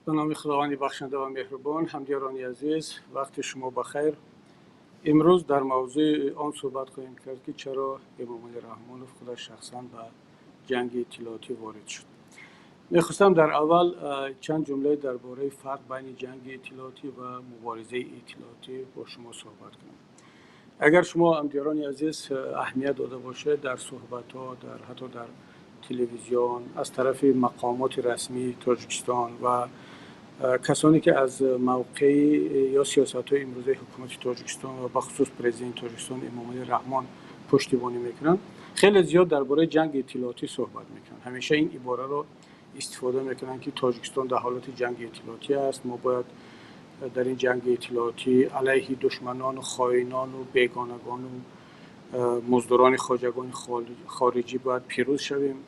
Ба номи Худованди бахшанда ва меҳрубон. Ҳамдиёрони азиз, вақти шумо бахайр. Имрӯз дар мавзӯи он суҳбат хоҳем кард, ки чаро Эмомалӣ Раҳмонов худаш шахсан ба ҷанги иттилоотӣ ворид шуд. Мехостам дар аввал чанд ҷумлае дар бораи фарқ байни ҷанги иттилоотӣ ва муборизаи иттилоотӣ бо шумо суҳбат кунам. Агар шумо, ҳамдиёрони азиз, аҳамият дода бошед, дар суҳбатҳо, дар ҳатто дар телевизион аз тарафи мақомоти расмии Тоҷикистон ва касоне, ки аз мавқеи ё сиёсатҳои имрӯзаи ҳукумати Тоҷикистон ва бахусус президенти Тоҷикистон Эмомалӣ Раҳмон пуштибонӣ мекунанд, хеле зиёд дар бораи ҷанги иттилоотӣ суҳбат мекунанд. Ҳамеша ин ибораро истифода мекунанд, ки Тоҷикистон дар ҳолати ҷанги иттилоотӣ аст, мо бояд дар ин ҷанги иттилоотӣ алайҳи душманону хоинону бегонагону муздурони хоҷагони хориҷӣ бояд пирӯз шавем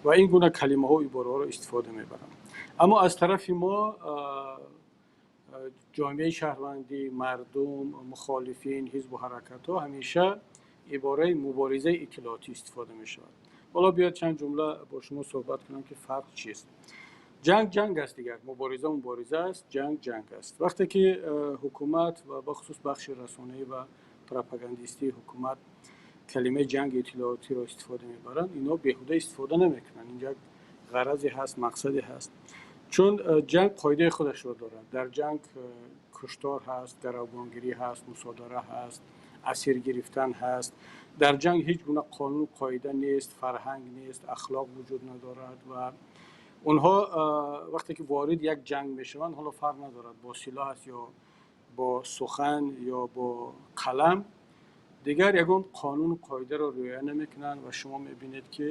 ва ин гуна калимаҳо, ибораҳоро истифода мебаранд. Аммо аз тарафи мо, ҷомеаи шаҳрвандӣ, мардум, мухолифин, ҳизбу ҳаракатҳо, ҳамеша ибораи муборизаи иттилоотӣ истифода мешавад. Ҳоло биёд чанд ҷумла бо шумо суҳбат кунам, ки фарқ чист. Ҷанг ҷанг аст дигар, мубориза мубориза аст, ҷанг ҷанг аст. Вақте ки ҳукумат ва бахусус бахши расонаӣ ва пропагандистии ҳукумат калимаи ҷанги иттилоотиро истифода мебаранд, инҳо беҳуда истифода намекунанд. Инҷа як ғаразе ҳаст, мақсаде ҳаст, чун ҷанг қоидаи худашро дорад. Дар ҷанг куштор ҳаст, гаравгонгирӣ ҳаст, мусодара ҳаст, асир гирифтан ҳаст. Дар ҷанг ҳеҷ гуна қонуну қоида нест, фарҳанг нест, ахлоқ вуҷуд надорад. Ва онҳо вақте ки ворид як ҷанг мешаванд, ҳоло фарқ надорад, бо силоҳ аст ё бо сухан ё бо қалам, дигар ягон қонуну қоидаро риоя намекунанд. Ва шумо мебинед, ки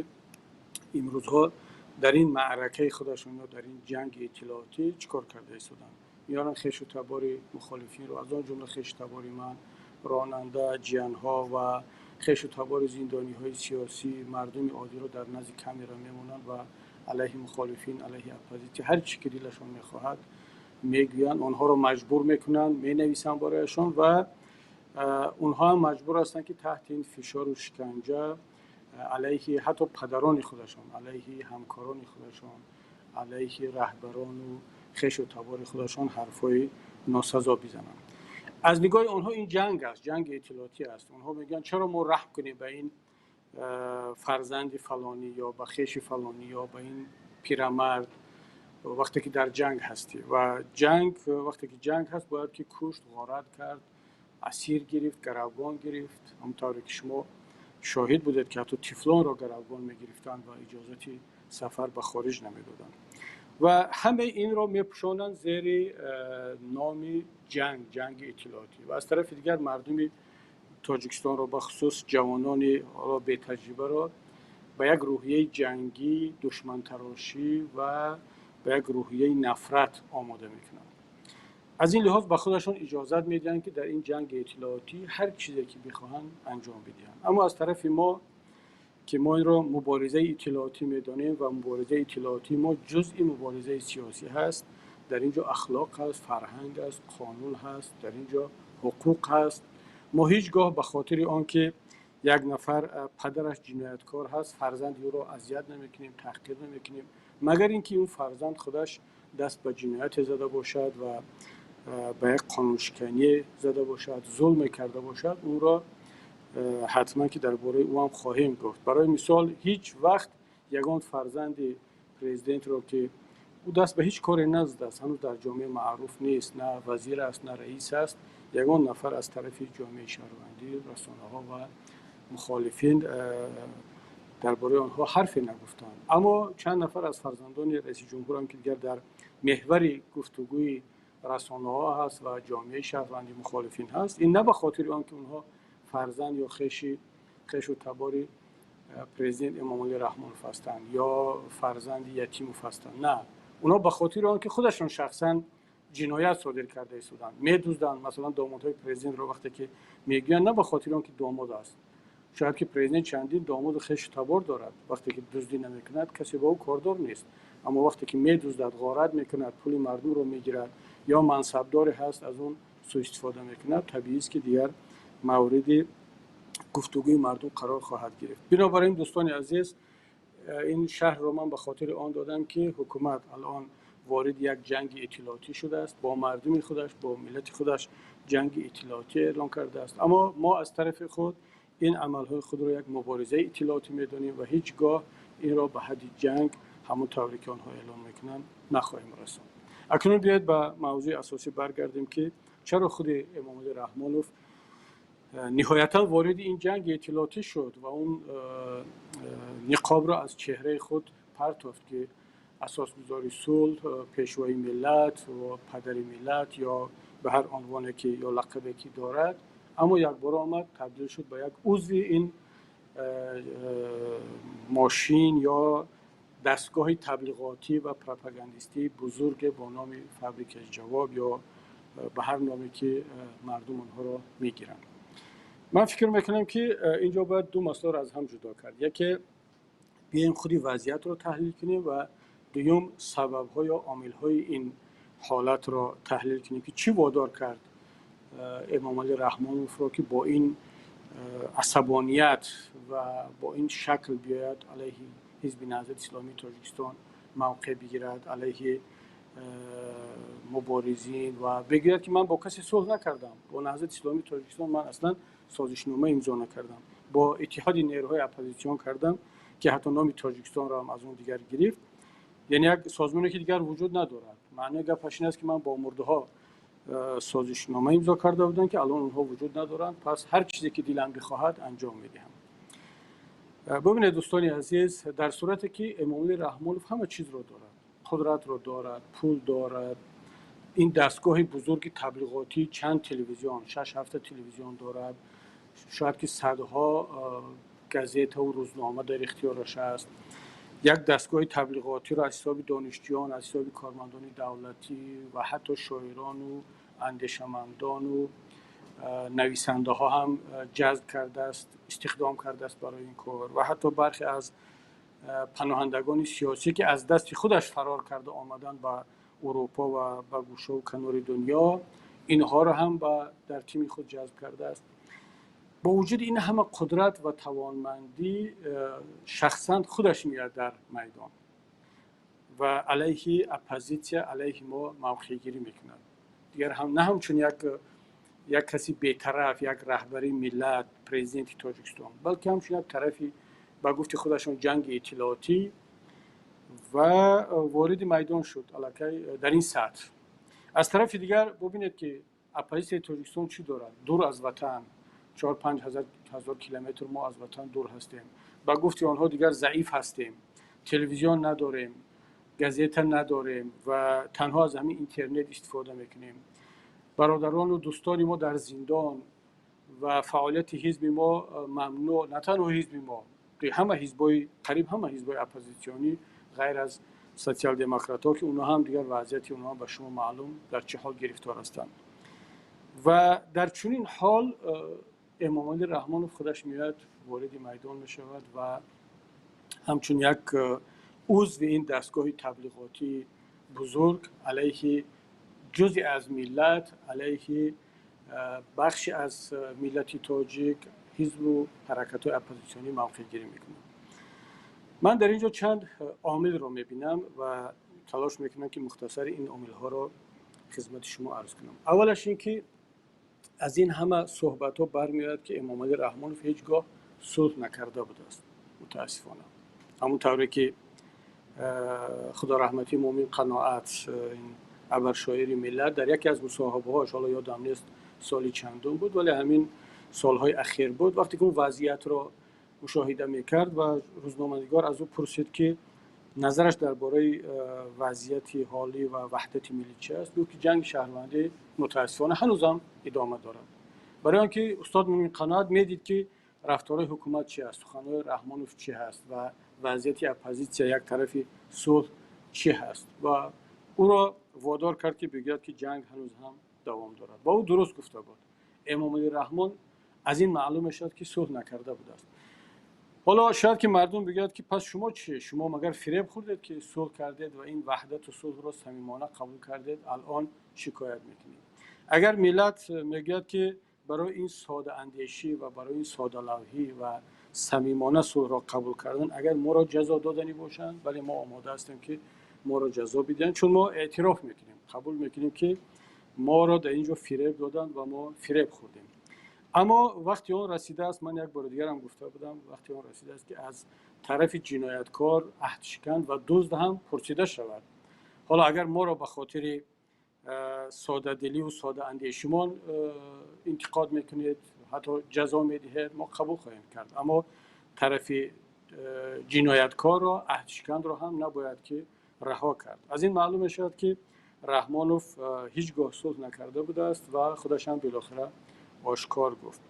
имрӯзҳо дар ин маъракаи худашон ё дар ин ҷанги иттилоотӣ чӣ кор карда истоданд. Меоранд хешу табори мухолифинро, аз он ҷумла хешу табори ман, ронанда, ҷиянҳо ва хешу табори зиндониҳои сиёсӣ, мардуми оддиро дар назди камера мемонанд ва алайҳи мухолифин, алайҳи оппозитсия ҳар чӣ ки дилашон мехоҳад мегӯянд. Онҳоро маҷбур мекунанд, менависанд барояшон ва онҳо ҳам маҷбур ҳастанд, ки таҳти ин фишору шиканҷа алайҳи ҳатто падарони худашон, алайҳи ҳамкорони худашон, алайҳи раҳбарону хешу табори худашон ҳарфҳои носазо бизананд. Аз нигоҳи онҳо ин ҷанг аст, ҷанги иттилоотӣ аст. Онҳо мегӯянд, чаро мо раҳм кунем ба ин фарзанди фалонӣ ё ба хеши фалонӣ ё ба ин пирамард, вақте ки дар ҷанг ҳастӣ? Ва ҷанг, вақте ки ҷанг ҳаст, бояд ки кушт, ғорат кард, асир гирифт, гаравгон гирифт. Ҳамон тавре ки шумо шоҳид будед, ки ҳатто тифлонро гаравгон мегирифтанд ва иҷозати сафар ба хориҷ намедоданд. Ва ҳамаи инро мепӯшонанд зери номи ҷанг, ҷанги иттилоотӣ. Ва аз тарафи дигар мардуми Тоҷикистонро, бахусус ҷавонони ҳоло бетаҷрибаро ба як рӯҳияи ҷангӣ, душмантарошӣ ва ба як рӯҳияи нафрат омода мекунанд. Аз ин лиҳоз ба худашон иҷозат медиҳанд, ки дар ин ҷанги иттилоотӣ ҳар чизе ки бихоҳанд анҷом бидиҳанд. Аммо аз тарафи мо, ки мо инро муборизаи иттилоотӣ медонем ва муборизаи иттилоотии мо ҷузъи муборизаи сиёсӣ ҳаст, дар ин ҷо ахлоқ ҳаст, фарҳанг аст, қонун ҳаст, дар ин ҷо ҳуқуқ ҳаст. Мо ҳеҷ гоҳ ба хотири он ки як нафар падараш ҷинояткор ҳаст, фарзанди ӯро азият намекунем, таҳқир намекунем, магар ин ки он фарзанд худаш даст ба ҷинояте зада бошад ва ба як қонуншиканӣ зада бошад, зулме карда бошад. Ӯро ҳатман ки дар бораи ӯ ҳам хоҳем гуфт. Барои мисол, ҳеҷ вақт ягон фарзанди президентро, ки ӯ даст ба ҳеҷ коре назадааст, ҳанӯз дар ҷомеа маъруф нест, на вазир аст, на раис аст, ягон нафар аз тарафи ҷомеаи шаҳрвандӣ, расонаҳо ва мухолифин дар бораи онҳо ҳарфе нагуфтанд. Аммо чанд нафар аз фарзандони раиси ҷумҳурам, ки дигар дар меҳвари гуфтугӯи расонаҳо ҳаст ва ҷомеаи шаҳрванди, мухолифин ҳаст, ин на ба хотири он ки онҳо фарзанд ё хешу табори президент Эмомалӣ Раҳмонов ҳастанд ё фарзанди Ятимов ҳастанд. На, онҳо ба хотири он ки худашон шахсан ҷиноят содир карда истоданд, медузданд. Масалан, домодҳои президентро вақте ки мегӯянд, на ба хотири он ки домод аст. Шояд ки президент чандин домоду хешу табор дорад, вақте ки дуздӣ намекунад, касе ба ӯ кордор нест. Аммо вақте ки медуздад, ғорат мекунад, пули мардумро мегирад ё мансабдоре ҳаст, аз он суистифода мекунад, табиист, ки дигар мавриди гуфтугӯи мардум қарор хоҳад гирифт. Бинобар ин, дӯстони азиз, ин шарҳро ман ба хотири он додам, ки ҳукумат алон ворид як ҷанги иттилоотӣ шудааст, бо мардуми худаш, бо миллати худаш ҷанги иттилоотӣ эълон кардааст. Аммо мо аз тарафи худ ин амалҳои худро як муборизаи иттилоотӣ медонем ва ҳеҷ гоҳ инро ба ҳадди ҷанг, ҳамон тавре ки онҳо эълон мекунанд, нахоҳем расонд. Акнун биёед ба мавзӯи асосӣ баргардем, ки чаро худи Эмомалӣ Раҳмонов ниҳоятан вориди ин ҷанги иттилоотӣ шуд ва он ниқобро аз чеҳраи худ партофт, ки асосгузори сулҳ, пешвои миллат ва падари миллат ё ба ҳар унвоне ки ё лақабе ки дорад, аммо якбора омад табдил шуд ба як узви ин мошин ё дастгоҳи таблиғотӣ ва пропагандистии бузурге бо номи фабрикаи ҷавоб ё ба ҳар номе ки мардум онҳоро мегиранд. Ман фикр мекунам, ки инҷо бояд ду масъаларо аз ҳам ҷудо кард. Яке, биёем худи вазъиятро таҳлил кунем ва дуюм, сабабҳо ё омилҳои ин ҳолатро таҳлил кунем, ки чӣ водор кард Эмомалӣ Раҳмоновро, ки бо ин асабоният ва бо ин шакл биёяд, алайҳи Ҳизби Наҳзати Исломии Тоҷикистон мавқеъ бигирад, алайҳи муборизин ва бигӯяд, ки ман бо касе сулҳ накардам, бо Наҳзати Исломии Тоҷикистон ман аслан созишнома имзо накардам, бо иттиҳоди нерӯҳои оппозитсион кардам, ки ҳатто номи Тоҷикистонро ҳам аз он дигар гирифт, яъне як созмоне ки дигар вуҷуд надорад. Маънои гапаш ин аст, ки ман бо мурдаҳо созишнома имзо карда будам, ки алон онҳо вуҷуд надоранд, пас ҳар чизе ки дилам бихоҳад, анҷом медиҳам. Бубинед, дӯстони азиз, дар сурате ки Эмомалӣ Раҳмонов ҳама чизро дорад, қудратро дорад, пул дорад, ин дастгоҳи бузурги таблиғотӣ, чанд телевизион, шаш ҳафта телевизион дорад, шояд ки садҳо газетаву рӯзнома дар ихтиёраш аст, як дастгоҳи таблиғотиро аз ҳисоби донишҷӯён, аз ҳисоби кормандони давлатӣ ва ҳатто шоирону андешамандону нависандаҳо ҳам ҷазб кардааст, истихдом кардааст барои ин кор ва ҳатто бархе аз паноҳандагони сиёсӣ, ки аз дасти худаш фарор карда омаданд ба Урупо ва ба гӯшаву канори дунё, инҳоро ҳам дар тими худ ҷазб кардааст. Бо вуҷуди ин ҳама қудрат ва тавонмандӣ, шахсан худаш меояд дар майдон ва алайҳи оппозитсия, алайҳи мо мавқеъгирӣ мекунад. Дигар ҳам на ҳамчун як каси бетараф, як раҳбари миллат, президенти Тоҷикистон, балки ҳамчун як тарафи, ба гуфти худашон, ҷанги иттилоотӣ ва вориди майдон шуд аллакай дар ин сатҳ. Аз тарафи дигар, бубинед, ки оппозитсияи Тоҷикистон чӣ дорад? Дур аз ватан, 4-5 ҳазор километр мо аз ватан дур ҳастем, ба гуфти онҳо дигар заиф ҳастем, телевизион надорем, газета надорем ва танҳо аз ҳамин интернет истифода мекунем. Бародарону дӯстони мо дар зиндон ва фаъолияти ҳизби мо мамнӯъ. На танҳо ҳизби мо, ҳама ҳизбои, қариб ҳама ҳизбои оппозитсионӣ, ғайр аз социал-демократҳо, ки онҳо ҳам дигар вазъияти онҳо ба шумо маълум, дар чӣ ҳол гирифтор ҳастанд. Ва дар чунин ҳол Эмомалӣ Раҳмонов худаш меояд, вориди майдон мешавад ва ҳамчун як узви ин дастгоҳи таблиғотии бузург алайҳи ҷузъе аз миллат, алайҳи бахше аз миллати тоҷик, ҳизбу ҳаракатҳои оппозитсионӣ мавқеъгирӣ мекунад. Ман дар ин ҷо чанд омилро мебинам ва талош мекунам, ки мухтасари ин омилҳоро хизмати шумо арз кунам. Аввалаш ин ки аз ин ҳама суҳбатҳо бармеояд, ки Эмомалӣ Раҳмонов ҳеҷ гоҳ сулҳ накарда будааст, мутаассифона. Ҳамон тавре ки худо раҳматӣ Муъмин Қаноат, ин абаршоири миллат, дар яке аз мусоҳибаҳоаш, ҳоло ёдам нест соли чандум буд, вале ҳамин солҳои ахир буд, вақте ки он вазъиятро мушоҳида мекард ва рӯзноманигор аз ӯ пурсид, ки назараш дар бораи вазъияти ҳолӣ ва ваҳдати миллӣ чи аст, гуфт, ки ҷанги шаҳрвандӣ мутаассифона ҳанӯзам идома дорад. Барои он ки устод Муъмин Қаноат медид, ки рафторҳои ҳукумат чи аст, суханҳои Раҳмонов чӣ ҳаст ва вазъияти оппозитсия, як тарафи сулҳ чӣ ҳаст ва ӯро водор кард, ки бигӯяд, ки ҷанг ҳанӯз ҳам давом дорад. Ва ӯ дуруст гуфта буд. Эмомалӣ Раҳмон аз ин маълум мешавад, ки сулҳ накарда будааст. Ҳоло шояд ки мардум бигӯяд, ки пас шумо чӣ, шумо магар фиреб хӯрдед, ки сулҳ кардед ва ин ваҳдату сулҳро самимона қабул кардед, алон шикоят мекунед? Агар миллат мегӯяд, ки барои ин содаандешӣ ва барои ин содалавҳӣ ва самимона сулҳро қабул кардан агар моро ҷазо доданӣ бошанд, вале мо омода ҳастем, ки Моро ҷазо бидиҳанд, чун мо эътироф мекунем, қабул мекунем, ки моро дар ин ҷо фиреб доданд ва мо фиреб хӯрдем. Аммо вақти он расидааст, ман як бори дигарам гуфта будам, вақти он расидааст, ки аз тарафи ҷинояткор, аҳдшикан ва дузд ҳам пурсида шавад. Ҳоло агар моро ба хотири содадилию содаандешимон интиқод мекунед, ҳатто ҷазо медиҳед, мо қабул хоҳем кард, аммо тарафи ҷинояткорро, аҳдшиканро ҳам набояд ки раҳо кард. Аз ин маълум мешавад, ки Раҳмонов ҳеҷ гоҳ сулҳ накарда будааст ва худаш ҳам билохира ошкор гуфт.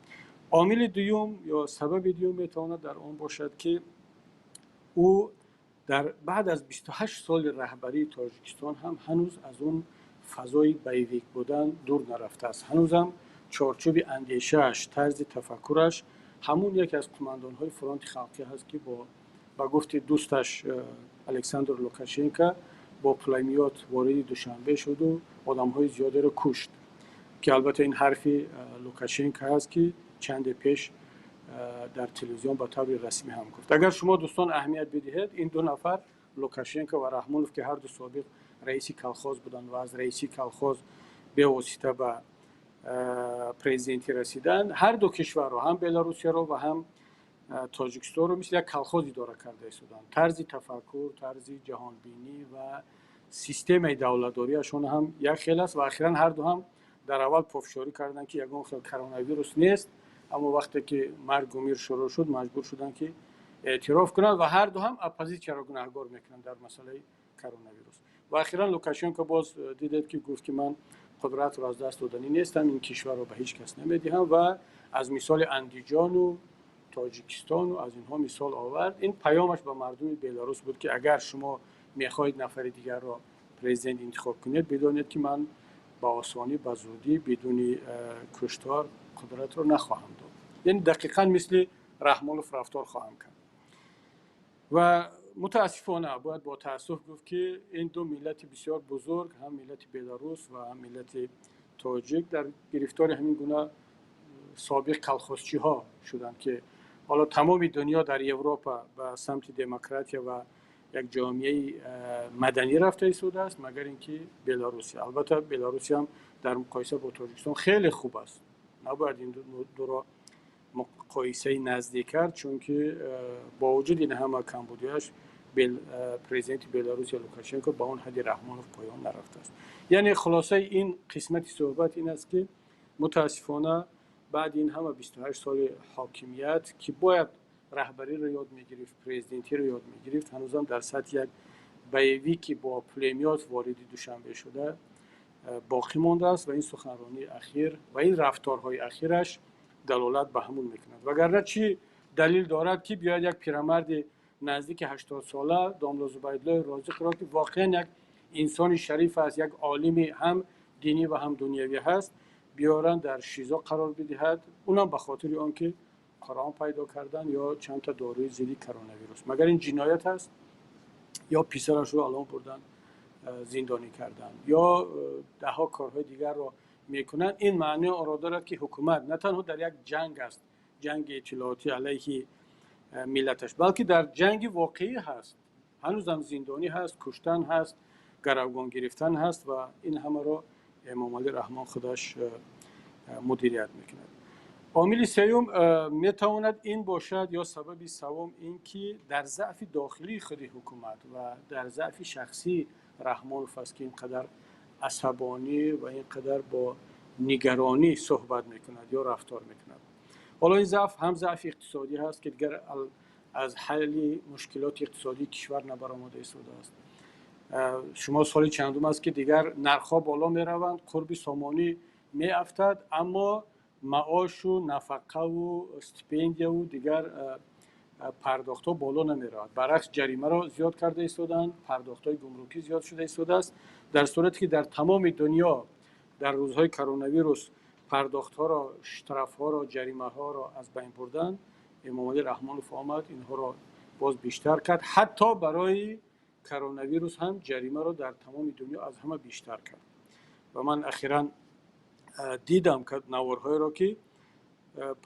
Омили дуюм ё сабаби дуюм метавонад дар он бошад, ки ӯ дар баъд аз 28 соли раҳбарии Тоҷикистон ҳам ҳанӯз аз он фазои боевик будан дур нарафтааст. Ҳанӯзам чорчӯби андешааш, тарзи тафаккураш ҳамун яке аз қумандонҳои фронти халқӣ ҳаст, ки бо ба гуфти дӯсташ Александр Лукашенко бо пулемёт вориди Душанбе шуду одамҳои зиёдеро кушт, ки албатта ин ҳарфи Лукашенко ҳаст, ки чанде пеш дар телевизион ба таври расмӣ ҳам гуфт. Агар шумо, дӯстон, аҳамият бидиҳед, ин ду нафар, Лукашенко ва Раҳмонов, ки ҳарду собиқ раиси колхоз буданд ва аз раиси колхоз бевосита ба президентӣ расиданд, ҳар ду кишварро, ҳам Беларусияро ва ҳам Тоҷикистонро, мисли як колхоз идора карда истоданд. Тарзи тафаккур, тарзи ҷаҳонбинӣ ва системаи давлатдориашон ҳам як хел аст. Ва ахиран ҳарду ҳам дар аввал пофишорӣ карданд, ки ягон хел коронавирус нест, аммо вақте ки маргу мир шурӯъ шуд, маҷбур шуданд, ки эътироф кунанд, ва ҳарду ҳам оппозитсияро гунаҳгор мекунанд дар масъалаи коронавирус. Ва ахиран Лукашенко боз дидед, ки гуфт, ки ман қудратро аз даст доданӣ нестам, ин кишварро ба ҳеҷ кас намедиҳам, ва аз мисоли Андиҷону Тоҷикистону аз инҳо мисол овард. Ин паёмаш ба мардуми Беларус буд, ки агар шумо мехоҳед нафари дигарро президент интихоб кунед, бидонед, ки ман ба осонӣ, ба зудӣ, бидуни куштор қудратро нахоҳам дод, яъне дақиқан мисли Раҳмонов рафтор хоҳам кард. Ва мутаассифона бояд бо таассуф гуфт, ки ин ду миллати бисёр бузург, ҳам миллати беларус ва ҳам миллати тоҷик, дар гирифтори ҳамин гуна собиқ колхозчиҳо шуданд, ки ҳоло тамоми дунё дар Европа ба самти демократия ва як ҷомеаи маданӣ рафта истодааст, магар ин ки Беларусия. Албатта, Беларусия ҳам дар муқоиса бо Тоҷикистон хеле хуб аст, набояд ин дуро муқоисаи наздик кард, чунки бо вуҷуди ин ҳама камбудиаш президенти Беларусия Лукашенко ба он ҳадди Раҳмонов поён нарафтааст. Яъне хулосаи ин қисмати суҳбат ин аст, ки мутаассифона баъди ин ҳама 28 соли ҳокимият, ки бояд раҳбариро ёд мегирифт, президентиро ёд мегирифт, ҳанӯзам дар сатҳи як боевики бо пулемёт вориди Душанбе шуда боқӣ мондааст. Ва ин суханронии ахир ва ин рафторҳои ахираш далолат ба ҳамун мекунад. Вагарна чӣ далил дорад, ки биёяд як пирамарди наздики 80сола, домло Зубайдуллои Розиқро, ки воқеан як инсони шариф аст, як олими ҳам динӣ ва ҳам дунявӣ ҳаст, биёранд дар ШИЗО қарор бидиҳад, унам ба хотири он ки Қуръон пайдо кардан ё чандта доруи зидди коронавирус? Магар ин ҷиноят аст? Ё писарашро алон бурдан зиндонӣ кардан, ё даҳҳо корҳои дигарро мекунанд. Ин маънии онро дорад, ки ҳукумат на танҳо дар як ҷанг аст, ҷанги иттилоотӣ алайҳи миллаташ, балки дар ҷанги воқеӣ ҳаст. Ҳанӯзам зиндонӣ ҳаст, куштан ҳаст, гаравгон гирифтан ҳаст ва ин ҳамаро Эмомалӣ Раҳмон худаш мудирият мекунад. Омили сеюм метавонад ин бошад ё сабаби севум ин ки дар заъфи дохилии худи ҳукумат ва дар заъфи шахсии Раҳмонов аст, ки ин қадар асабонӣ ва ин қадар бо нигаронӣ суҳбат мекунад ё рафтор мекунад. Ҳоло ин заъф ҳам заъфи иқтисодӣ ҳаст, ки дигар аз ҳалли мушкилоти иқтисодии кишвар набаромада истодааст. Шумо соли чандум аст, ки дигар нархҳо боло мераванд, қурби сомонӣ меафтад, аммо маошу нафақаву стипендияву дигар пардохтҳо боло намеравад. Баръакс, ҷаримаро зиёд карда истодаанд, пардохтҳои гумрукӣ зиёд шуда истодааст, дар сурате ки дар тамоми дунё дар рӯзҳои коронавирус пардохтҳоро, штрафҳоро, ҷаримаҳоро аз байн бурданд. Эмомалӣ Раҳмонов омад, инҳоро боз бештар кард. Ҳатто барои коронавирус ҳам ҷаримаро дар тамоми дунё аз ҳама бештар кард. Ва ман ахиран дидам наворҳоеро, ки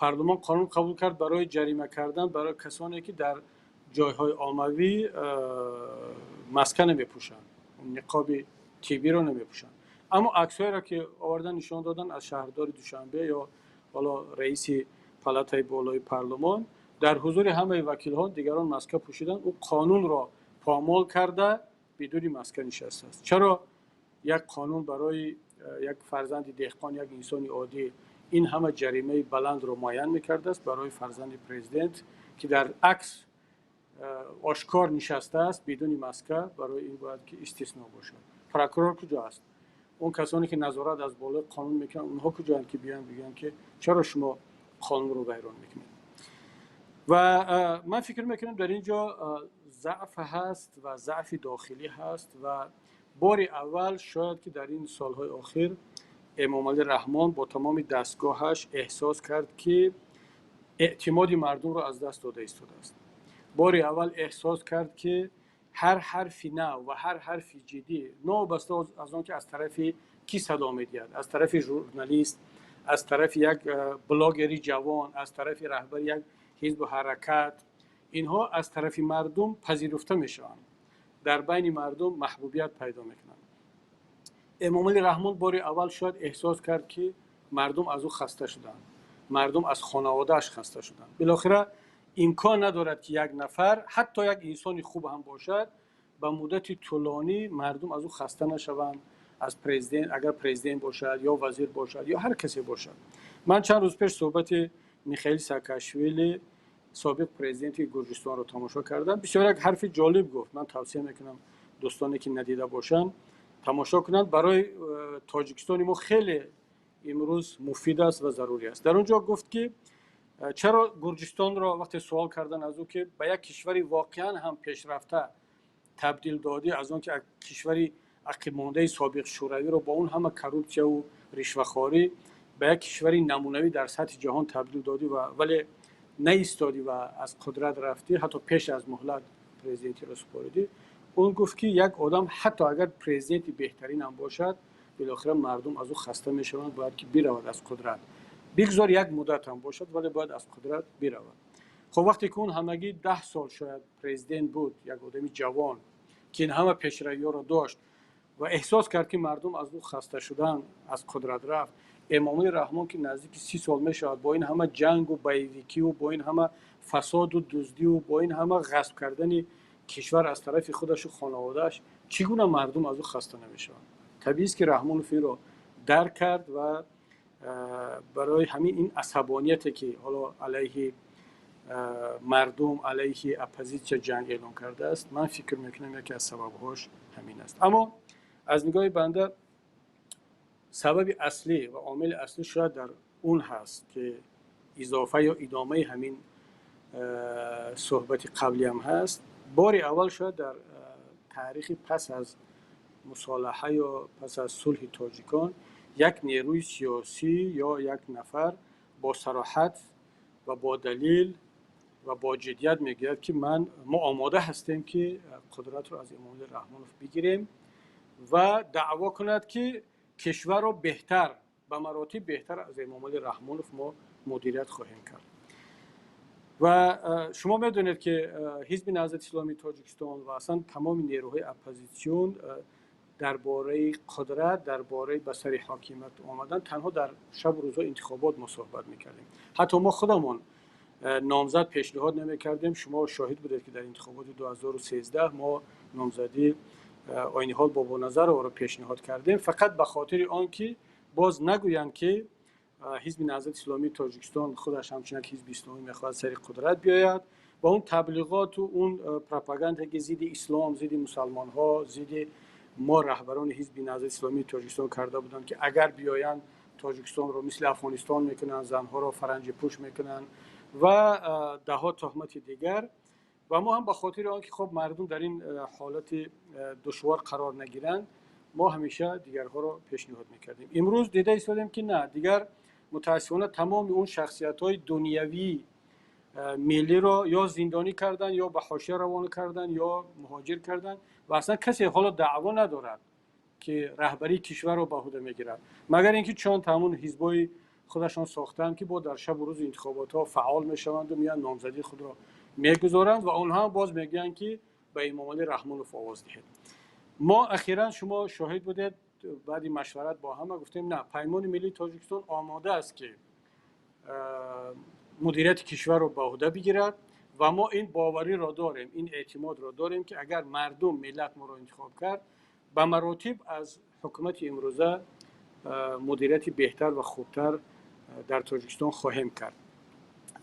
парлумон қонун қабул кард барои ҷарима кардан барои касоне, ки дар ҷойҳои оммавӣ маска намепӯшанд. Ниқоби тиббиро намепӯшанд. Аммо аксҳоеро, ки овардан, нишон додан аз шаҳрдори Душанбе ё ҳоло раиси палатаи болои парлумон дар ҳузури ҳамаи вакилҳо, дигарон маска пӯшиданд, ӯ қонунро помол карда, бидуни маска нишастааст. Чаро як қонун барои як фарзанди деҳқон, як инсони оддӣ ин ҳама ҷаримаи баландро муайян мекардааст, барои фарзанди президент, ки дар акс ошкор нишастааст бидуни маска, барои ин бояд ки истисно бошад? Прокурор куҷо аст? Он касоне, ки назорат аз болои қонун мекунанд, онҳо куҷоянд, ки биёянд, бигӯянд, ки чаро шумо қонунро вайрон мекунед? Ва ман фикр мекунам, дар ин ҷо заъф ҳаст ва заъфи дохилӣ ҳаст. Ва бори аввал шояд, ки дар ин солҳои охир Эмомалӣ Раҳмон бо тамоми дастгоҳаш эҳсос кард, ки эътимоди мардумро аз даст дода истодааст. Бори аввал эҳсос кард, ки ҳар ҳарфи нав ва ҳар ҳарфи ҷиддӣ, новобаста аз он ки аз тарафи кӣ садо медиҳад, аз тарафи журналист, аз тарафи як блогери ҷавон, аз тарафи раҳбари як ҳизбу ҳаракат, инҳо аз тарафи мардум пазируфта мешаванд, дар байни мардум маҳбубият пайдо мекунанд. Эмомалӣ Раҳмон бори аввал шояд эҳсос кард, ки мардум аз ӯ хаста шуданд, мардум аз хонаводааш хаста шуданд. Билохира имкон надорад, ки як нафар, ҳатто як инсони хуб ҳам бошад, ба муддати тӯлонӣ мардум аз ӯ хаста нашаванд, аз президент, агар президент бошад ё вазир бошад ё ҳар касе бошад. Ман чанд рӯз пеш суҳбати Михаил Саакашвили, собиқ президенти Гурҷистонро, тамошо кардам. Бисёр як ҳарфи ҷолиб гуфт. Ман тавсия мекунам, дӯстоне, ки надида бошанд, тамошо кунанд. Барои Тоҷикистони мо хеле имрӯз муфид аст ва зарурӣ аст. Дар он ҷо гуфт, ки чаро Гурҷистонро, вақте суол кардан аз ӯ, ки ба як кишвари воқеан ҳам пешрафта табдил додӣ, аз он ки кишвари ақибмондаи собиқ Шӯравиро бо он ҳама коррупсияву ришвахорӣ ба як кишвари намунавӣ дар сатҳи ҷаҳон табдил додӣ ва вале наистодӣ ва аз қудрат рафтӣ, ҳатто пеш аз муҳлат президентиро супоридӣ. Он гуфт, ки як одам, ҳатто агар президенти беҳтарин ҳам бошад, билохира мардум аз ӯ хаста мешаванд, бояд ки биравад аз қудрат. Бигзор як муддат ҳам бошад, вале бояд аз қудрат биравад. Хоб, вақте ки он ҳамагӣ 10 сол шояд президент буд, як одами ҷавон, ки ин ҳама пешравиҳоро дошт ва эҳсос кард, ки мардум аз ӯ хаста шудан, аз қудрат рафт, Эмомалӣ Раҳмон, ки наздики 30 сол мешавад, бо ин ҳама ҷангу боевикиву бо ин ҳама фасоду дуздиву бо ин ҳама ғасб кардани кишвар аз тарафи худашу хонаводааш, чӣ гуна мардум аз ӯ хаста намешаванд? Табиист, ки Раҳмонов инро дарк кард ва барои ҳамин ин асабонияте, ки ҳоло алайҳи мардум, алайҳи оппозитсия ҷанг эълон кардааст, ман фикр мекунам, яке аз сабабҳош ҳамин аст. Аммо аз нигоҳи банда сабаби аслӣ ва омили аслӣ шояд дар он ҳаст, ки изофа ё идомаи ҳамин суҳбати қаблиам ҳаст. Бори аввал шояд дар таърихи пас аз мусолаҳа ё пас аз сулҳи тоҷикон як нерӯи сиёсӣ ё як нафар бо сароҳат ва бо далил ва бо ҷиддият мегӯяд, ки мо омода ҳастем, ки қудратро аз Эмомалӣ Раҳмонов бигирем ва даъво кунад, ки кишварро беҳтар, ба маротиб беҳтар аз Эмомалӣ Раҳмонов мо мудирият хоҳем кард. Ва шумо медонед, ки Ҳизби Наҳзати Исломии Тоҷикистон ва аслан тамоми нерӯҳои оппозитсион дар бораи қудрат, дар бораи ба сари ҳокимият омадан танҳо дар шабу рӯзҳои интихобот мо суҳбат мекардем. Ҳатто мо худамон номзад пешниҳод намекардем. Шумо шоҳид будед, ки дар интихоботи 2013 мо номзадии Ойниҳол Бобоназаровро пешниҳод кардем, фақат ба хотири он ки боз нагӯянд, ки Ҳизби Наҳзати Исломии Тоҷикистон худаш ҳамчун як ҳизби исломӣ мехоҳад сари қудрат биёяд ва он таблиғоту он пропаганда, ки зидди ислом, зидди мусалмонҳо, зидди мо, раҳбарони Ҳизби Наҳзати Исломии Тоҷикистон карда буданд, ки агар биёянд, Тоҷикистонро мисли Афғонистон мекунанд, занҳоро фаранҷипӯш мекунанд ва даҳҳо туҳмати дигар. Ва мо ҳам ба хотири он ки хоб мардум дар ин ҳолати душвор қарор нагиранд, мо ҳамеша дигарҳоро пешниҳод мекардем. Имрӯз дида истодем, ки на, дигар мутаассифона тамоми он шахсиятҳои дунявии миллиро ё зиндонӣ карданд, ё ба ҳошия равона карданд, ё муҳоҷир карданд ва аслан касе ҳоло даъво надорад, ки раҳбарии кишварро ба ӯҳда мегирад, магар ин ки чун ҳамун ҳизбҳои худашон сохтаанд, ки бо дар шабу рӯзи интихоботҳо фаъол мешаванду меянд, номзадии худро мегузоранд ва онҳо ҳам боз мегӯянд, ки ба Эмомалӣ Раҳмонов овоз диҳед. Мо ахиран, шумо шоҳид будед, баъди машварат бо ҳама гуфтем: на, Паймони миллии Тоҷикистон омода аст, ки мудирияти кишварро ба ӯҳда бигирад, ва мо ин бовариро дорем, ин эътимодро дорем, ки агар мардум, миллат моро интихоб кард, ба маротиб аз ҳукумати имрӯза мудирияти беҳтар ва хубтар дар Тоҷикистон хоҳем кард.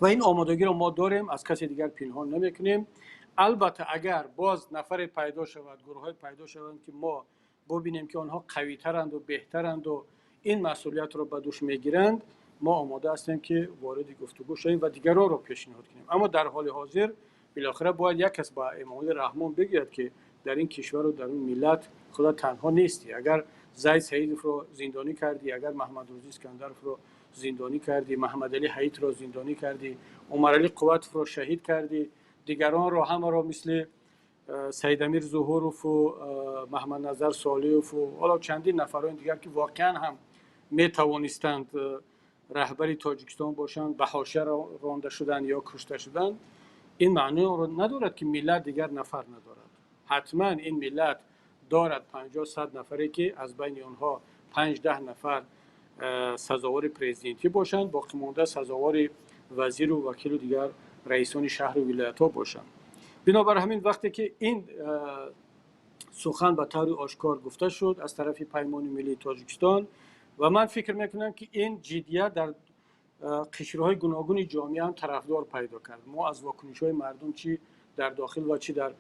Ва ин омодагиро мо дорем, аз касе дигар пинҳон намекунем. Албатта, агар боз нафаре пайдо шавад, гурӯҳҳое пайдо шаванд, ки мо бубинем, ки онҳо қавитаранду беҳтаранду ин масъулиятро ба дӯш мегиранд, мо омода ҳастем, ки вориди гуфтугӯ шавем ва дигаронро пешниҳод кунем. Аммо дар ҳоли ҳозир билохира бояд як кас ба Эмомалӣ Раҳмон бигӯяд, ки дар ин кишвару дар ин миллат худо танҳо нестӣ. Агар Зайд Саидовро зиндонӣ кардӣ, агар Маҳмадрӯзӣ Искандаровро зиндонӣ кардӣ, Маҳмадалӣ Ҳаитро зиндонӣ кардӣ, Умаралӣ Қувватовро шаҳид кардӣ, дигаронро ҳамаро мисли Саидамир Зуҳурову Маҳмадназар Солиеву ҳоло чандин нафарони дигар, ки воқеан ҳам метавонистанд раҳбари Тоҷикистон бошанд, ба ҳошия ронда шуданд ё кушта шуданд, ин маъноро надорад, ки миллат дигар нафар надорад. Ҳатман ин миллат дорад 50-100 нафаре, ки аз байни онҳо 5-10 нафар сазовори президентӣ бошанд, боқимонда сазовори вазиру вакилу дигар раисони шаҳру вилоятҳо бошанд. Бинобар ҳамин, вақте ки ин сухан ба таври ошкор гуфта шуд аз тарафи Паймони миллии Тоҷикистон, ва ман фикр мекунам, ки ин ҷиддият дар қишрҳои гуногуни ҷомеа ҳам тарафдор пайдо кард. Мо аз вокунишҳои мардум, чӣ дар дохил ва чӣ дар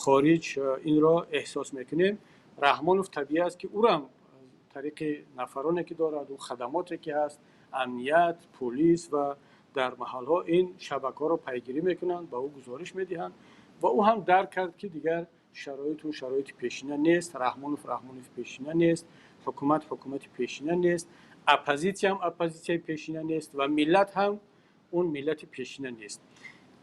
хориҷ, инро эҳсос мекунем. Раҳмонов табиӣ аст, ки ӯрам тариқи нафароне, ки дорад, ӯ хадамоте, ки ҳаст, амният, полис ва дар маҳалҳо ин шабакаҳоро пайгирӣ мекунанд, ба ӯ гузориш медиҳанд, ва ӯ ҳам дарк кард, ки дигар шароиту шароити пешина нест, Раҳмонов Раҳмонови пешина нест, ҳукумат ҳукумати пешина нест, оппозитсия ҳам оппозитсияи пешина нест ва миллат ҳам он миллати пешина нест.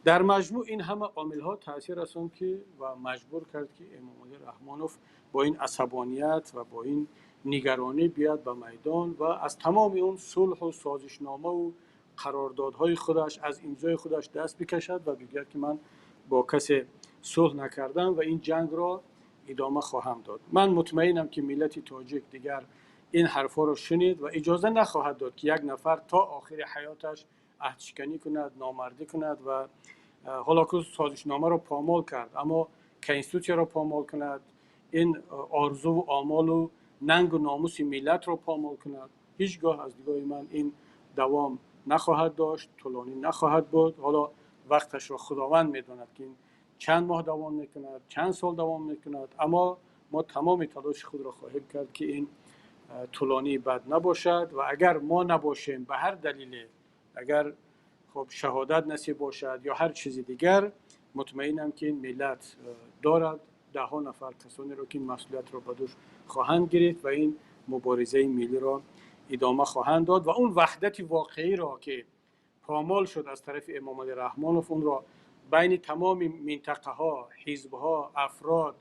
Дар маҷмӯъ ин ҳама омилҳо таъсир расонд, ки ва маҷбур кард, ки Эмомалӣ Раҳмонов бо ин асабоният ва бо ин нигаронӣ биёяд ба майдон ва аз тамоми он сулҳу созишномаву қарордодҳои худаш, аз имзои худаш даст бикашад ва бигӯяд, ки ман бо касе сулҳ накардам ва ин ҷангро идома хоҳам дод. Ман мутмаинам, ки миллати тоҷик дигар ин ҳарфҳоро шунид ва иҷоза нахоҳад дод, ки як нафар то охири ҳаёташ аҳдшиканӣ кунад, номардӣ кунад ва ҳоло ку созишномаро помол кард, аммо конститутсияро помол кунад, ин орзуву омолу нангу номуси миллатро помол кунад. Ҳеҷ гоҳ аз нигоҳи ман ин давом нахоҳад дошт, тӯлонӣ нахоҳад буд. Ҳоло вақташро Худованд медонад, ки ин чанд моҳ давом мекунад, чанд сол давом мекунад, аммо мо тамоми талоши худро хоҳем кард, ки ин тӯлонии бад набошад. Ва агар мо набошем, ба ҳар далеле, агар хоб шаҳодат насиб бошад ё ҳар чизи дигар, мутмаинам, ки ин миллат дорад даҳҳо нафар касонеро, ки ин масъулиятро ба дӯш хоҳанд гирифт ва ин муборизаи миллиро идома хоҳанд дод ва он ваҳдати воқеиро, ки помол шуд аз тарафи Эмомалӣ Раҳмонов, онро байни тамоми минтақаҳо, ҳизбҳо, афрод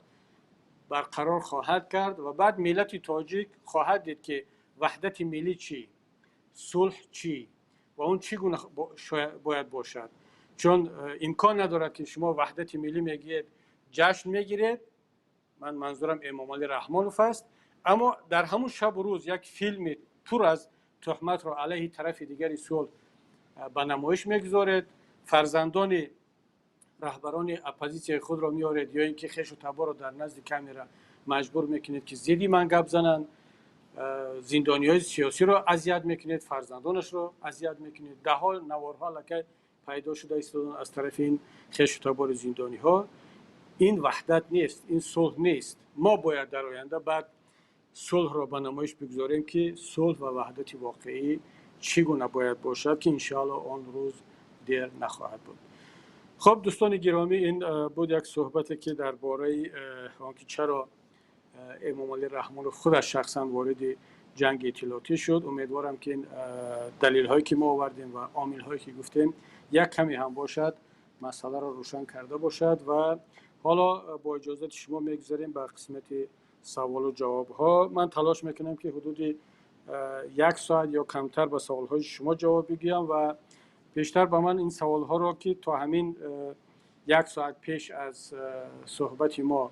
барқарор хоҳад кард. Ва баъд миллати тоҷик хоҳад дид, ки ваҳдати миллӣ чӣ, сулҳ чӣ ва он чӣ гуна бояд бошад. Чун имкон надорад, ки шумо ваҳдати миллӣ мегӯед, ҷашн мегиред, ман манзурам Эмомалӣ Раҳмонов аст, аммо дар ҳамун шабу рӯз як филми пур аз туҳматро алайҳи тарафи дигари сулҳ ба намоиш мегузоред, фарзандони раҳбарони оппозитсияи худро меоред ё ин ки хешу таборро дар назди камера маҷбур мекунед, ки зидди ман гап зананд, зиндониҳои сиёсиро азият мекунед, фарзандонашро азият мекунед. Даҳҳо наворҳо аллакай пайдо шуда истодан аз тарафи ин хешу табори зиндониҳо. Ин ваҳдат нест, ин сулҳ нест. Мо бояд дар оянда баъд сулҳро ба намоиш бигузорем, ки сулҳ ва ваҳдати воқеӣ чӣ гуна бояд бошад, ки иншоалло он рӯз дер нахоҳад буд. Хуб, дӯстони гиромӣ, ин буд як суҳбате, ки дар бораи он ки чаро Эмомалӣ Раҳмонов худаш шахсан вориди ҷанги иттилоотӣ шуд. Умедворам, ки ин далелҳое, ки мо овардем, ва омилҳое, ки гуфтем, як каме ҳам бошад, масъаларо рӯшан карда бошад. Ва ҳоло бо иҷозати шумо мегузарем ба қисмати саволу ҷавобҳо. Ман талош мекунам, ки ҳудуди як соат ё камтар ба саволҳои шумо ҷавоб бигӯям. Ва пештар ба ман ин саволҳоро, ки то ҳамин як соат пеш аз суҳбати мо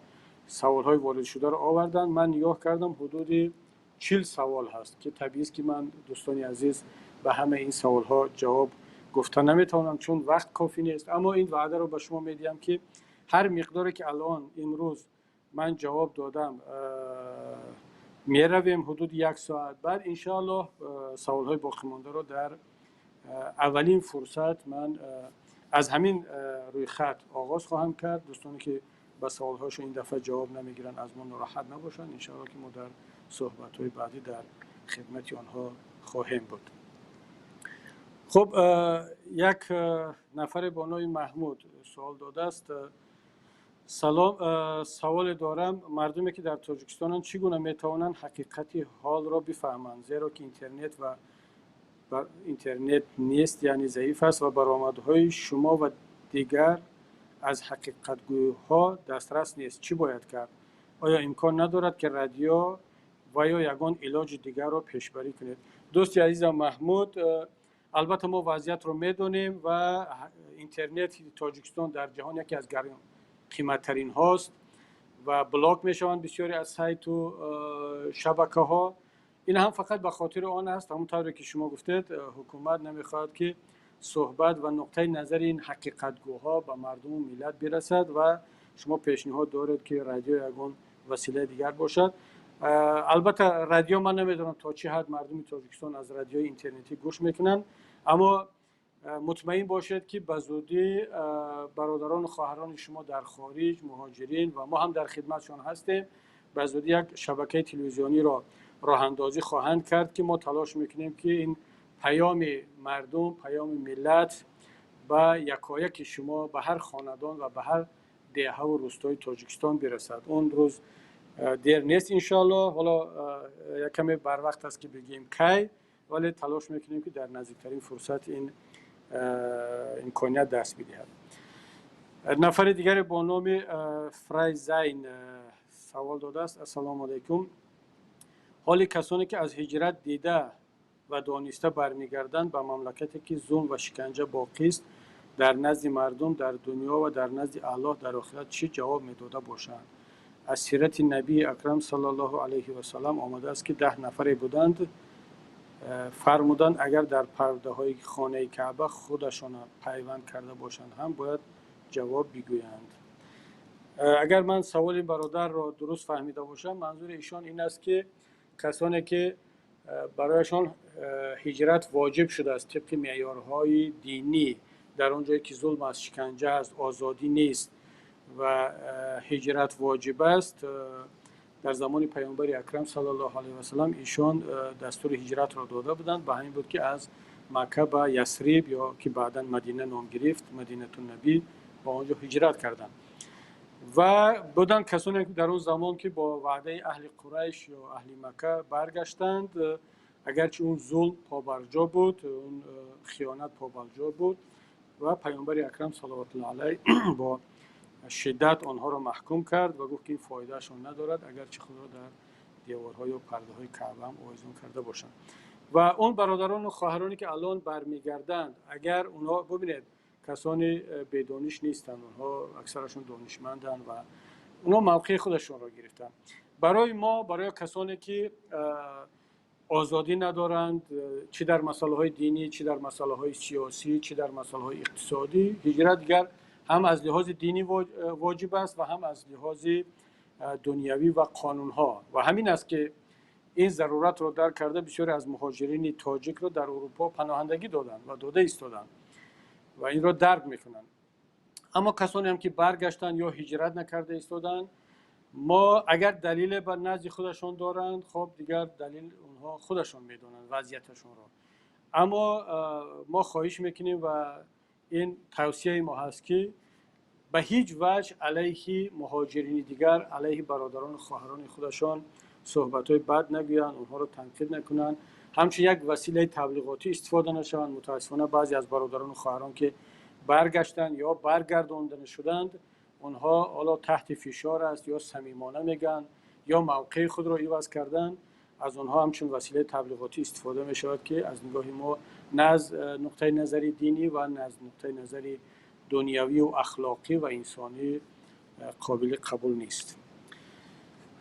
Саволҳои воридшударо оварданд. Ман нигоҳ кардам, ҳудуди 40 савол ҳаст, ки табиист, ки ман, дӯстони азиз, ба ҳамаи ин саволҳо ҷавоб гуфта наметавонам, чун вақт кофӣ нест. Аммо ин ваъдаро ба шумо медиҳам, ки ҳар миқдоре ки алон имрӯз ман ҷавоб додам, меравем ҳудуди як соат. Баъд, иншоаллоҳ, саволҳои боқимондаро дар аввалин фурсат ман аз ҳамин рӯйхат оғоз хоҳам кард. Дӯстоне ки ба саволҳояшон ин дафъа ҷавоб намегиранд, аз мо нороҳат набошанд. Иншоаллоҳ, ки мо дар суҳбатҳои баъдӣ дар хидмати онҳо хоҳем буд. Хуб, як нафаре бо номи Маҳмуд суол додааст: «Салом, саволе дорам. Мардуме ки дар Тоҷикистонанд, чӣ гуна метавонанд ҳақиқати ҳолро бифаҳманд, зеро ки интернет ва интернет нест, яъне заиф аст, ва баромадҳои шумо ва дигар аз ҳақиқатгӯйҳо дастрас нест? Чӣ бояд кард? Оё имкон надорад, ки радио ва ё ягон илоҷи дигарро пешбарӣ кунед?» Дӯсти азизам Маҳмуд, албатта, мо вазъиятро медонем ва интернети Тоҷикистон дар ҷаҳон яке аз қиматтаринҳост ва блок мешаванд бисёре аз сайту шабакаҳо. Ин ҳам фақат ба хотири он аст, ҳамон тавре ки шумо гуфтед, ҳукумат намехоҳад, ки суҳбат ва нуқтаи назари ин ҳақиқатгӯҳо ба мардуму миллат бирасад. Ва шумо пешниҳод доред, ки радио ягон василаи дигар бошад. Албатта, радио, ман намедонам, то чӣ ҳад мардуми Тоҷикистон аз радиои интернетӣ гӯш мекунанд, аммо мутмаин бошед, ки ба зудӣ бародарону хоҳарони шумо дар хориҷ, муҳоҷирин, ва мо ҳам дар хидматшон ҳастем, ба зудӣ як шабакаи телевизиониро роҳандозӣ хоҳанд кард, ки мо талош мекунем, ки ин паёми мардум, паёми миллат ба якояки шумо, ба ҳар хонадон ва ба ҳар деҳаву рӯстои Тоҷикистон бирасад. Он рӯз дер нест, иншоаллоҳ. Ҳоло як каме барвақт аст, ки бигӯем кай, вале талош мекунем, ки дар наздиктарин фурсат ин имконият даст бидиҳад. Нафари дигаре бо номи Фрайзайн савол додааст: «Ассалому алайкум. Ҳоли касоне ки аз ҳиҷрат дида ва дониста бармегарданд ба мамлакате, ки зулм ва шиканҷа боқист, дар назди мардум дар дунё ва дар назди Аллоҳ дар охират чӣ ҷавоб медода бошанд? Аз сирати Набии Акрам саллаллоҳу алайҳи васалам омадааст, ки 10 нафаре буданд, фармуданд, агар дар пардаҳои хонаи Каъба худашона пайванд карда бошанд ҳам, бояд ҷавоб бигӯянд». Агар ман саволи бародарро дуруст фаҳмида бошам, манзури ишон ин аст, ки касоне ки барояшон ҳиҷрат воҷиб шудааст тибқи меъёрҳои динӣ, дар он ҷое ки зулм аст, шиканҷа аст, озодӣ нест ва ҳиҷрат воҷиб аст. Дар замони Паёмбари Акрам саллаллоҳу алайҳи васалам ишон дастури ҳиҷратро дода буданд. Ба ҳамин буд, ки аз Макка ба Ясриб, ё ки баъдан Мадина ном гирифт, Мадинатуннабӣ, ба он ҷо ҳиҷрат карданд. Ва буданд касоне дар он замон, ки бо ваъдаи аҳли Қурайш ё аҳли Макка баргаштанд, агарчи он зулм побарҷо буд, он хиёнат побарҷо буд. Ва Паёмбари Акрам салавотуллоҳи алайҳ бо шиддат онҳоро маҳкум кард ва гуфт, ки ин фоидаашон надорад, агарчи худро дар деворҳо ё пардаҳои Каъба ҳам овезон карда бошанд. Ва он бародарону хоҳароне ки алон бармегарданд, агар онҳо, бубинед, касоне бедониш нестанд, онҳо аксарашон донишманданд ва онҳо мавқеи худашонро гирифтанд. Барои мо, барои касоне ки озодӣ надоранд, чӣ дар масъалаҳои динӣ, чӣ дар масъалаҳои сиёсӣ, чӣ дар масъалаҳои иқтисодӣ, ҳиҷрат дигар ҳам аз лиҳози динӣ воҷиб аст ва ҳам аз лиҳози дунявӣ ва қонунҳо. Ва ҳамин аст, ки ин заруратро дарк карда, бисёре аз муҳоҷирини тоҷикро дар Урупо паноҳандагӣ доданд ва дода истоданд ва инро дарк мекунанд. Аммо касоне ҳам ки баргаштанд ё ҳиҷрат накарда истоданд, мо агар далеле ба назди худашон доранд, хоб, дигар далел онҳо худашон медонанд вазъияташонро. Аммо мо хоҳиш мекунем ва ин тавсияи мо ҳаст, ки ба ҳеҷ ваҷҳ алайҳи муҳоҷирини дигар, алайҳи бародарону хоҳарони худашон суҳбатҳои бад нагӯянд, онҳоро танқид накунанд, ҳамчун як василаи таблиғотӣ истифода нашаванд. Мутаассифона, баъзе аз бародарону хоҳарон, ки баргаштанд ё баргардонда шуданд, онҳо ҳоло таҳти фишор аст, ё самимона мегӯянд, ё мавқеи худро иваз карданд, аз онҳо ҳамчун василаи таблиғотӣ истифода мешавад, ки аз нигоҳи мо на аз нуқтаи назари динӣ ва на аз нуқтаи назари дунявию ахлоқӣ ва инсонӣ қобили қабул нест.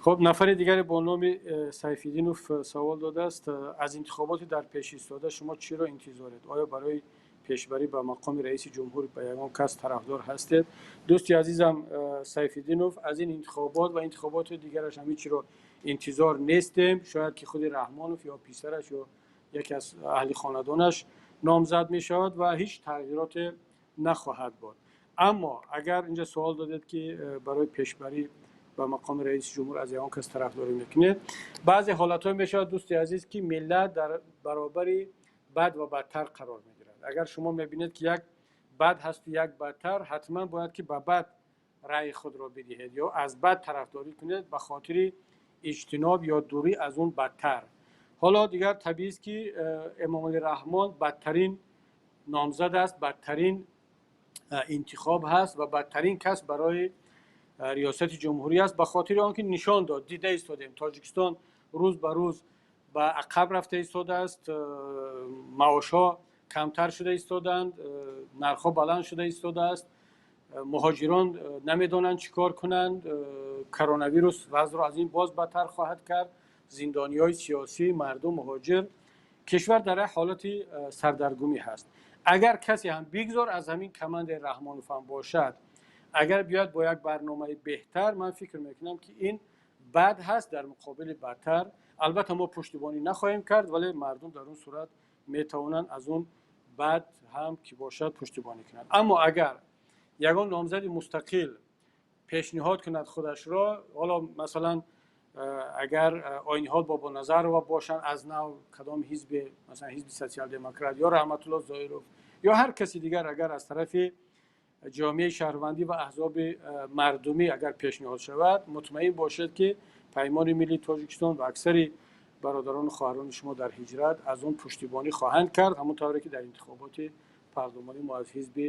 Хуб, нафари дигаре бо номи Сайфиддинов савол додааст: аз интихоботи дар пеш истода шумо чиро интизоред? Оё барои пешбарӣ ба мақоми раиси ҷумҳур ба ягон кас тарафдор ҳастед? Дӯсти азизам Сайфиддинов, аз ин интихобот ва интихоботи дигараш ҳамин чиро интизор нестем. Шояд ки худи Раҳмонов ё писараш ё яке аз аҳли хонадонаш номзад мешавад ва ҳеҷ тағйироте нахоҳад буд. Аммо агар инҷа суол додед, ки барои пешбарӣ ба мақоми раиси ҷумҳур аз ягон кас тарафдорӣ мекунед, баъзе ҳолатҳое мешавад, дӯсти азиз, ки миллат дар баробари бад ва бадтар қарор мегирад. Агар шумо мебинед, ки як бад ҳасту як бадтар, ҳатман бояд ки ба бад раъи худро бидиҳед ё аз бад тарафдорӣ кунед ба хотири иҷтиноб ё дурӣ аз он бадтар. Ҳоло дигар табиист, ки Эмомалӣ Раҳмон бадтарин номзад аст, бадтарин интихоб ҳаст ва бадтарин кас барои риёсати ҷумҳурӣ аст, ба хотири он ки нишон дод, дида истодем, Тоҷикистон рӯз ба рӯз ба ақаб рафта истодааст, маошҳо камтар шуда истодаанд, нархҳо баланд шуда истодааст, муҳоҷирон намедонанд чӣ кор кунанд, коронавирус вазъро аз ин боз бадтар хоҳад кард, зиндониҳои сиёсӣ, мардум муҳоҷир, кишвар дар як ҳолати сардаргумӣ ҳаст. Агар касе ҳам бигзор аз ҳамин командаи Раҳмонов ҳам бошад, агар биёяд бо як барномаи беҳтар, ман фикр мекунам, ки ин бад ҳаст дар муқобили бадтар. Албатта, мо пуштибонӣ нахоҳем кард, вале мардум дар он сурат метавонанд аз он бад ҳам ки бошад пуштибонӣ кунанд. Аммо агар ягон номзади мустақил пешниҳод кунад худашро, ҳоло масалан агар Оиниҳол Бобоназарова бошанд аз нав, кадом ҳизбе, масалан ҳизби Социал-демократ, ё Раҳматулло Зоиров, ё ҳар каси дигар, агар аз тарафи ҷомеаи шаҳрвандӣ ва аҳзоби мардумӣ агар пешниҳод шавад, мутмаин бошед, ки Паймони миллии Тоҷикистон ва аксари бародарону хоҳарони шумо дар ҳиҷрат аз он пуштибонӣ хоҳанд кард, ҳамон тавре ки дар интихоботи парлумонӣ мо аз ҳизби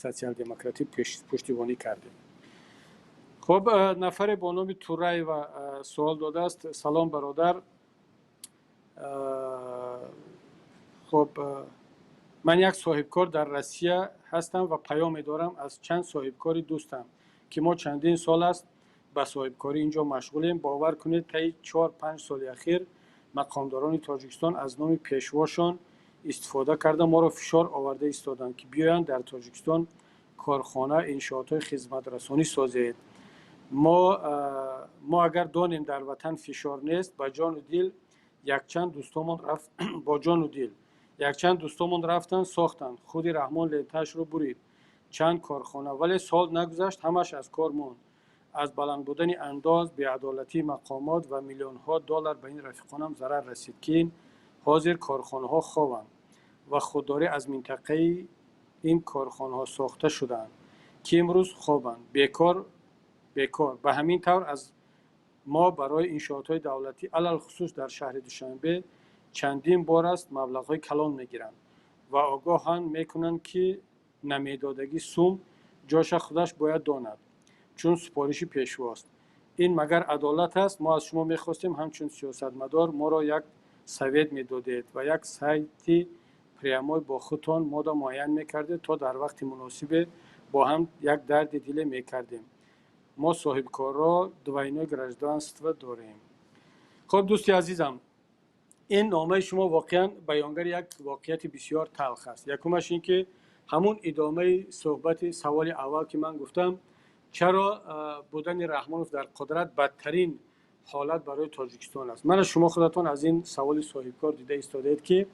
Социал-демократӣ пуштибонӣ кардем. Хуб, нафаре бо номи Тураева суол додааст: салом, бародар. Хуб, ман як соҳибкор дар Россия ҳастам ва паёме дорам аз чанд соҳибкори дӯстам, ки мо чандин сол аст ба соҳибкорӣ инҷо машғулем. Бовар кунед, таи 4-5 соли ахир мақомдорони Тоҷикистон аз номи пешвошон истифода карда, моро фишор оварда истоданд, ки биёянд дар Тоҷикистон корхона, иншоотҳои хизматрасонӣ созед. Мо агар донем, дар ватан фишор нест, ба ҷону дил якчанд дӯстомон рафт, бо ҷону дил якчанд дӯстомон рафтанд, сохтанд. Худи Раҳмон лентаашро бурид, чанд корхона, вале сол нагузашт, ҳамаш аз кор монд. Аз баланд будани андоз, беадолатии мақомот ва миллионҳо доллар ба ин рафиқонам зарар расид, ки ин ҳозир корхонаҳо хобанд ва худдорӣ аз минтақаи ин корхонаҳо сохта шудаанд, ки имрӯз хобанд, бекор, бекор. Ба ҳамин тавр аз мо барои иншоотҳои давлатӣ, алалхусус дар шаҳри Душанбе, чандин бор аст маблағҳои калон мегиранд ва огоҳанд мекунанд, ки намедодагӣ сум ҷоша худаш бояд донад, чун супориши пешвост. Ин магар адолат аст? Мо аз шумо мехостем, ҳамчун сиёсатмадор моро як совет медодед ва як сайти прямой бо худтон мода муайян мекардед, то дар вақти муносибе бо ҳам як дарди диле мекардем. Мо соҳибкорро двойное гражданство дорем. Хуб, дӯсти азизам, ин номаи шумо воқеан баёнгари як воқеияти бисёр талх аст. Якумаш ин ки ҳамун идомаи суҳбати саволи аввал, ки ман гуфтам, чаро будани Раҳмонов дар қудрат бадтарин ҳолат барои Тоҷикистон аст. Мана, шумо худатон аз ин саволи соҳибкор дида истодаед, ки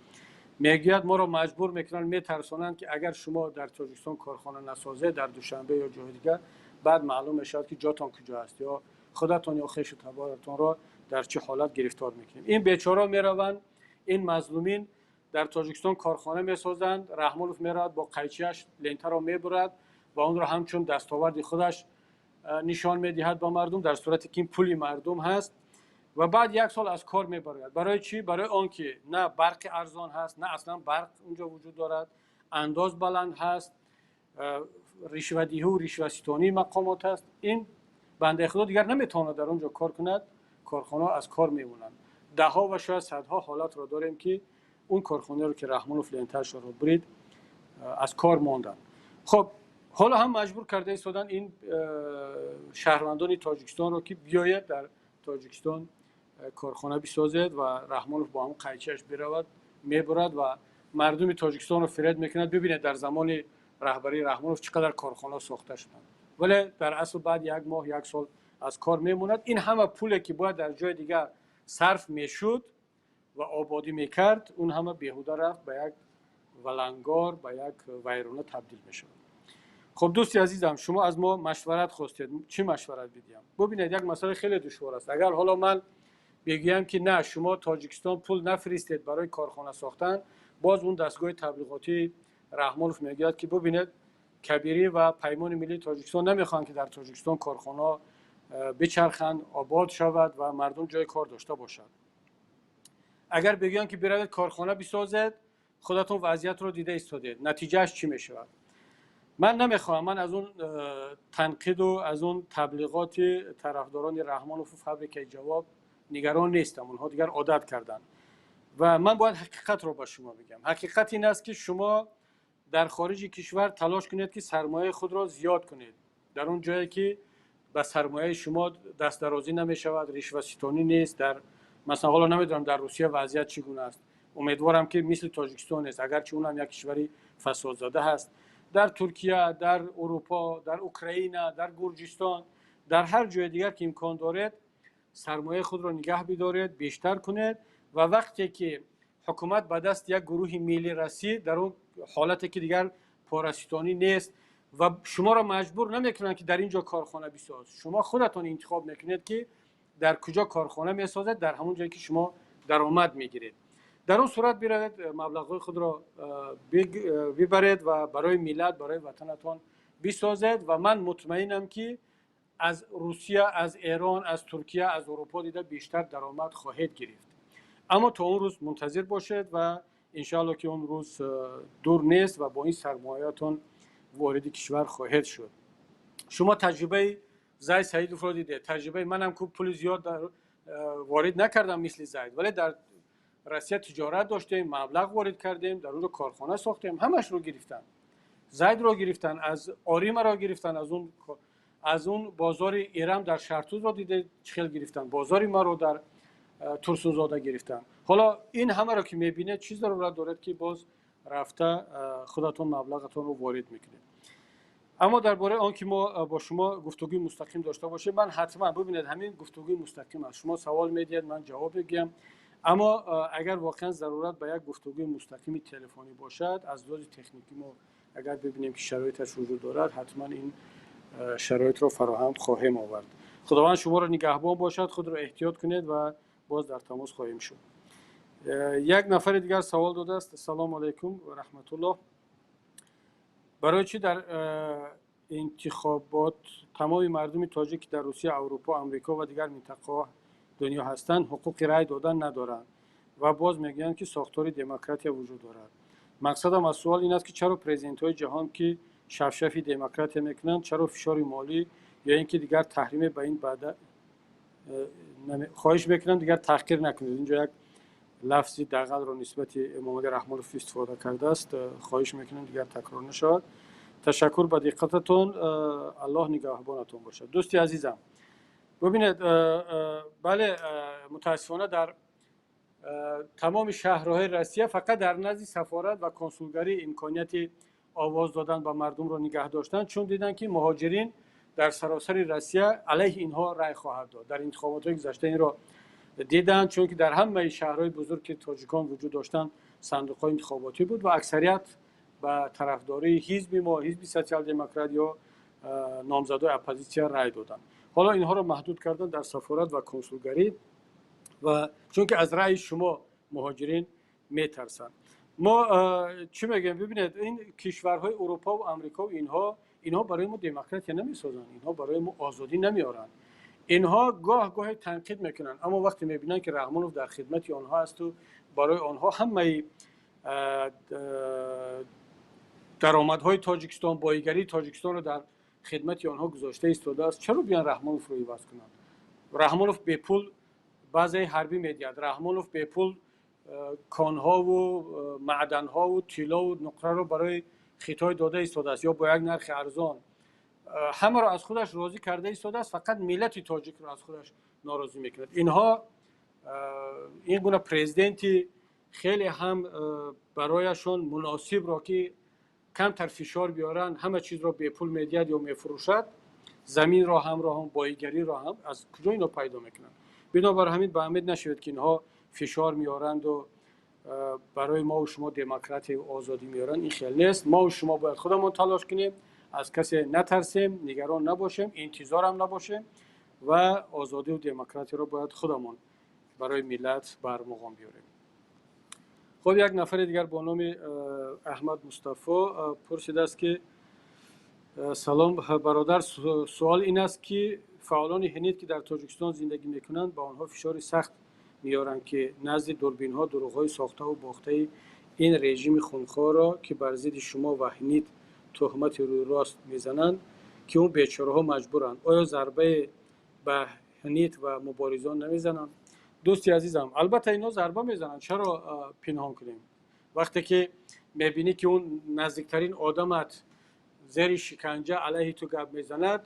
мегӯяд, моро маҷбур мекунанд, метарсонанд, ки агар шумо дар Тоҷикистон корхона насозед, дар Душанбе ё ҷои дигар, баъд маълум мешавад, ки ҷотон куҷо аст, ё худатон ё хешу таборатонро дар чӣ ҳолат гирифтор мекунем. Ин бечора мераванд, ин мазлумин дар Тоҷикистон корхона месозанд, Раҳмонов меравад, бо қайчиаш лентаро мебурад ва онро ҳамчун дастоварди худаш нишон медиҳад ба мардум, дар сурате ки ин пули мардум ҳаст, ва баъд як сол аз кор мебарояд. Барои чӣ? Барои он ки на барқи арзон ҳаст, на аслан барқ унҷо вуҷуд дорад, андоз баланд ҳаст, ришвадиҳу ришваситонии мақомот аст. Ин бандаи худо дигар наметавонад дар он ҷо кор кунад, корхонаҳо аз кор мемонанд. Даҳҳо ва шояд садҳо ҳолатро дорем, ки он корхонаеро, ки Раҳмонов лентаашро бурид, аз кор монданд. Хуб, ҳоло ҳам маҷбур карда истоданд ин шаҳрвандони Тоҷикистонро, ки биёяд дар Тоҷикистон корхона бисозед ва Раҳмонов бо ҳамон қайчиаш биравад, мебурад ва мардуми Тоҷикистонро фиреб мекунад. Бибинед, дар замони раҳбарии Раҳмонов чӣ қадар корхона сохта шуданд, вале дар асл баъд як моҳ, як сол аз кор мемонад. Ин ҳама пуле ки бояд дар ҷои дигар сарф мешуд ва ободӣ мекард, он ҳама беҳуда рафт, ба як валангор, ба як вайрона табдил мешавад. Хуб, дӯсти азизам, шумо аз мо машварат хостед. Чӣ машварат бидиҳам? Бубинед, як масъала хеле душвор аст. Агар ҳоло ман бигӯям ки на, шумо Тоҷикистон пул нафиристед барои корхона сохтан, боз он дастгоҳи таблиғотии Раҳмонов мегӯяд ки бубинед, Кабирӣ ва Паймони миллии Тоҷикистон намехоҳанд ки дар Тоҷикистон корхона бичарханд, обод шавад ва мардум ҷои кор дошта бошад. Агар бигӯям ки биравед корхона бисозед, худатон вазъиятро дида истодед, натиҷааш чӣ мешавад? Ман намехоҳам, ман аз он танқиду аз он таблиғоти тарафдорони Раҳмонову фабрикаи ҷавоб нигарон нестам. Онҳо дигар одат карданд ва ман бояд ҳақиқатро ба шумо бигӯям. Ҳақиқат ин аст ки шумо дар хориҷи кишвар талош кунед ки сармояи худро зиёд кунед, дар он ҷое ки ба сармояи шумо дастдарозӣ намешавад, ришваситонӣ нест. Дар масалан, ҳоло намедонам, дар Русия вазъият чӣ гуна аст, умедворам ки мисли Тоҷикистон нест, агарчи онам як кишвари фасодзада ҳаст. Дар Туркия, дар Урупо, дар Украина, дар Гурҷистон, дар ҳар ҷои дигар ки имкон доред, сармояи худро нигаҳ бидоред, бештар кунед ва вақте ки ҳукумат ба даст як гурӯҳи миллӣ расид, дар он ҳолате ки дигар пораситонӣ нест ва шуморо маҷбур намекунанд ки дар ин ҷо корхона бисоз, шумо худатон интихоб мекунед ки дар куҷо корхона месозед, дар ҳамон ҷое ки шумо даромад мегиред. Дар он сурат биравед, маблағҳои худро бибаред ва барои миллат, барои ватанатон бисозед ва ман мутмаинам ки аз Русия, аз Эрон, аз Туркия, аз Урупо дида бештар даромад хоҳед гирифт. Аммо то он рӯз мунтазир бошед ва иншоалло ки он рӯз дур нест ва бо ин сармояатон вориди кишвар хоҳед шуд. Шумо таҷрибаи Зайд Саидовро дидед, таҷрибаи манам ку пули зиёд ворид накардам мисли Зайд, вале дар Россия тиҷорат доштем, маблағ ворид кардем, дар онҷо корхона сохтем, ҳамашро гирифтан. Зайдро гирифтан, аз Оримаро гирифтан, аз он бозори Ирам дар Шаҳртузро диде, чӣ хел гирифтан, бозори маро дар Турсунзода гирифтан. Ҳоло ин ҳамаро ки мебинед, чӣ зарурат дорад ки боз рафта худатон маблағатонро ворид мекунед? Аммо дар бораи он ки мо бо шумо гуфтугӯи мустақим дошта бошем, ман ҳатман, бубинед, ҳамин гуфтугӯи мустақим аст, шумо савол медиҳед, ман ҷавоб мегӯям. Аммо агар воқеан зарурат ба як гуфтугӯи мустақими телефонӣ бошад, аз лиҳози техникӣ мо агар бибинем ки шароиташ вуҷуд дорад, ҳатман ин шароитро фароҳам хоҳем овард. Худованд шуморо нигаҳбон бошад, худро эҳтиёт кунед ва боз дар тамос хоҳем шуд. Як нафари дигар савол додааст. Ассалому алайкум ва раҳматуллоҳ. Барои чӣ дар интихобот тамоми мардуми тоҷик, ки дар Русия, Аврупо, Амрико ва дигар минтақаҳо дунё ҳастанд, ҳуқуқи рай додан надоранд ва боз мегӯянд ки сохтори демократия вуҷуд дорад? Мақсадам аз суол ин аст ки чаро президентҳои ҷаҳон, ки шафшафи демократия мекунанд, чаро фишори молӣ ё ин ки дигар таҳриме ба ин баъда хоҳиш мекунам, дигар таҳқир накунед. Инҷо як лафзи дағалро нисбати Эмомалӣ Раҳмонов истифода кардааст, хоҳиш мекунам, дигар такрор нашавад. Ташаккур ба диққататон, Аллоҳ нигаҳбонатон бошад. Дӯсти азизам, бубинед, бале, мутаассифона дар тамоми шаҳрҳои Россия фақат дар назди сафорат ва консулгарӣ имконияти овоз додан ба мардумро нигаҳ доштанд, чун диданд ки муҳоҷирин дар саросари Россия алайҳи инҳо рай хоҳад дод. Дар интихоботҳои гузашта инро диданд, чунки дар ҳамаи шаҳрҳои бузург, ки тоҷикон вуҷуд доштанд, сандуқҳои интихоботӣ буд ва аксарият ба тарафдории ҳизби мо, ҳизби Социал-демократ ё номзадои оппозитсия рай доданд. Ҳоло инҳоро маҳдуд карданд дар сафорат ва консулгарӣ ва чунки аз раъи шумо муҳоҷирин метарсанд. Мо чӣ мегӯем? Бибинед, ин кишварҳои Урупову Амрикову инҳо барои мо демократия намесозанд, инҳо барои мо озодӣ намеоранд. Инҳо гоҳ гоҳе танқид мекунанд, аммо вақте мебинанд ки Раҳмонов дар хидмати онҳо асту барои онҳо ҳамаи даромадҳои Тоҷикистон, боигарии Тоҷикистонро дар хидмати онҳо гузошта истодааст, чаро биён Раҳмоновро иваз кунанд? Раҳмонов бепул базаи ҳарбӣ медиҳад. Раҳмонов бепул конҳову маъданҳову тиллову нуқраро барои Хитой дода истодааст ё бо як нархи арзон. Ҳамаро аз худаш розӣ карда истодааст, фақат миллати тоҷикро аз худаш норозӣ мекунад. Инҳо ин гуна президенти хеле ҳам барояшон муносибро, ки камтар фишор биёранд, ҳама чизро бепул медиҳад ё мефурӯшад, заминро ҳамро ҳам, боигариро ҳам, аз куҷо ино пайдо мекунанд? Бинобар ҳамин ба умед нашавед, ки инҳо фишор меоранду барои мову шумо демократияю озодӣ меоранд. Ин хел нест. Мову шумо бояд худамон талош кунем, аз касе натарсем, нигарон набошем, интизорам набошем ва озодиву демократияро бояд худамон барои миллат ба армуғон биёрем. Хуб, як нафари дигар бо номи Аҳмад Мустафо пурсидааст, ки салом, бародар, суол ин аст, ки фаъолони ҳинид, ки дар Тоҷикистон зиндагӣ мекунанд, ба онҳо фишори сахт меоранд, ки назди дурбинҳо дурӯғҳои сохтаву бохтаи ин режими хунхорро, ки бар зидди шумо ва ҳинид туҳмати рӯйрост мезананд, ки он бечораҳо маҷбуранд. Оё зарбае ба ҳинид ва муборизон намезананд? Дӯсти азизам, албатта, инҳо зарба мезананд. Чаро пинҳон кунем? Вақте ки мебинӣ, ки он наздиктарин одамат зери шиканҷа алайҳи ту гап мезанад,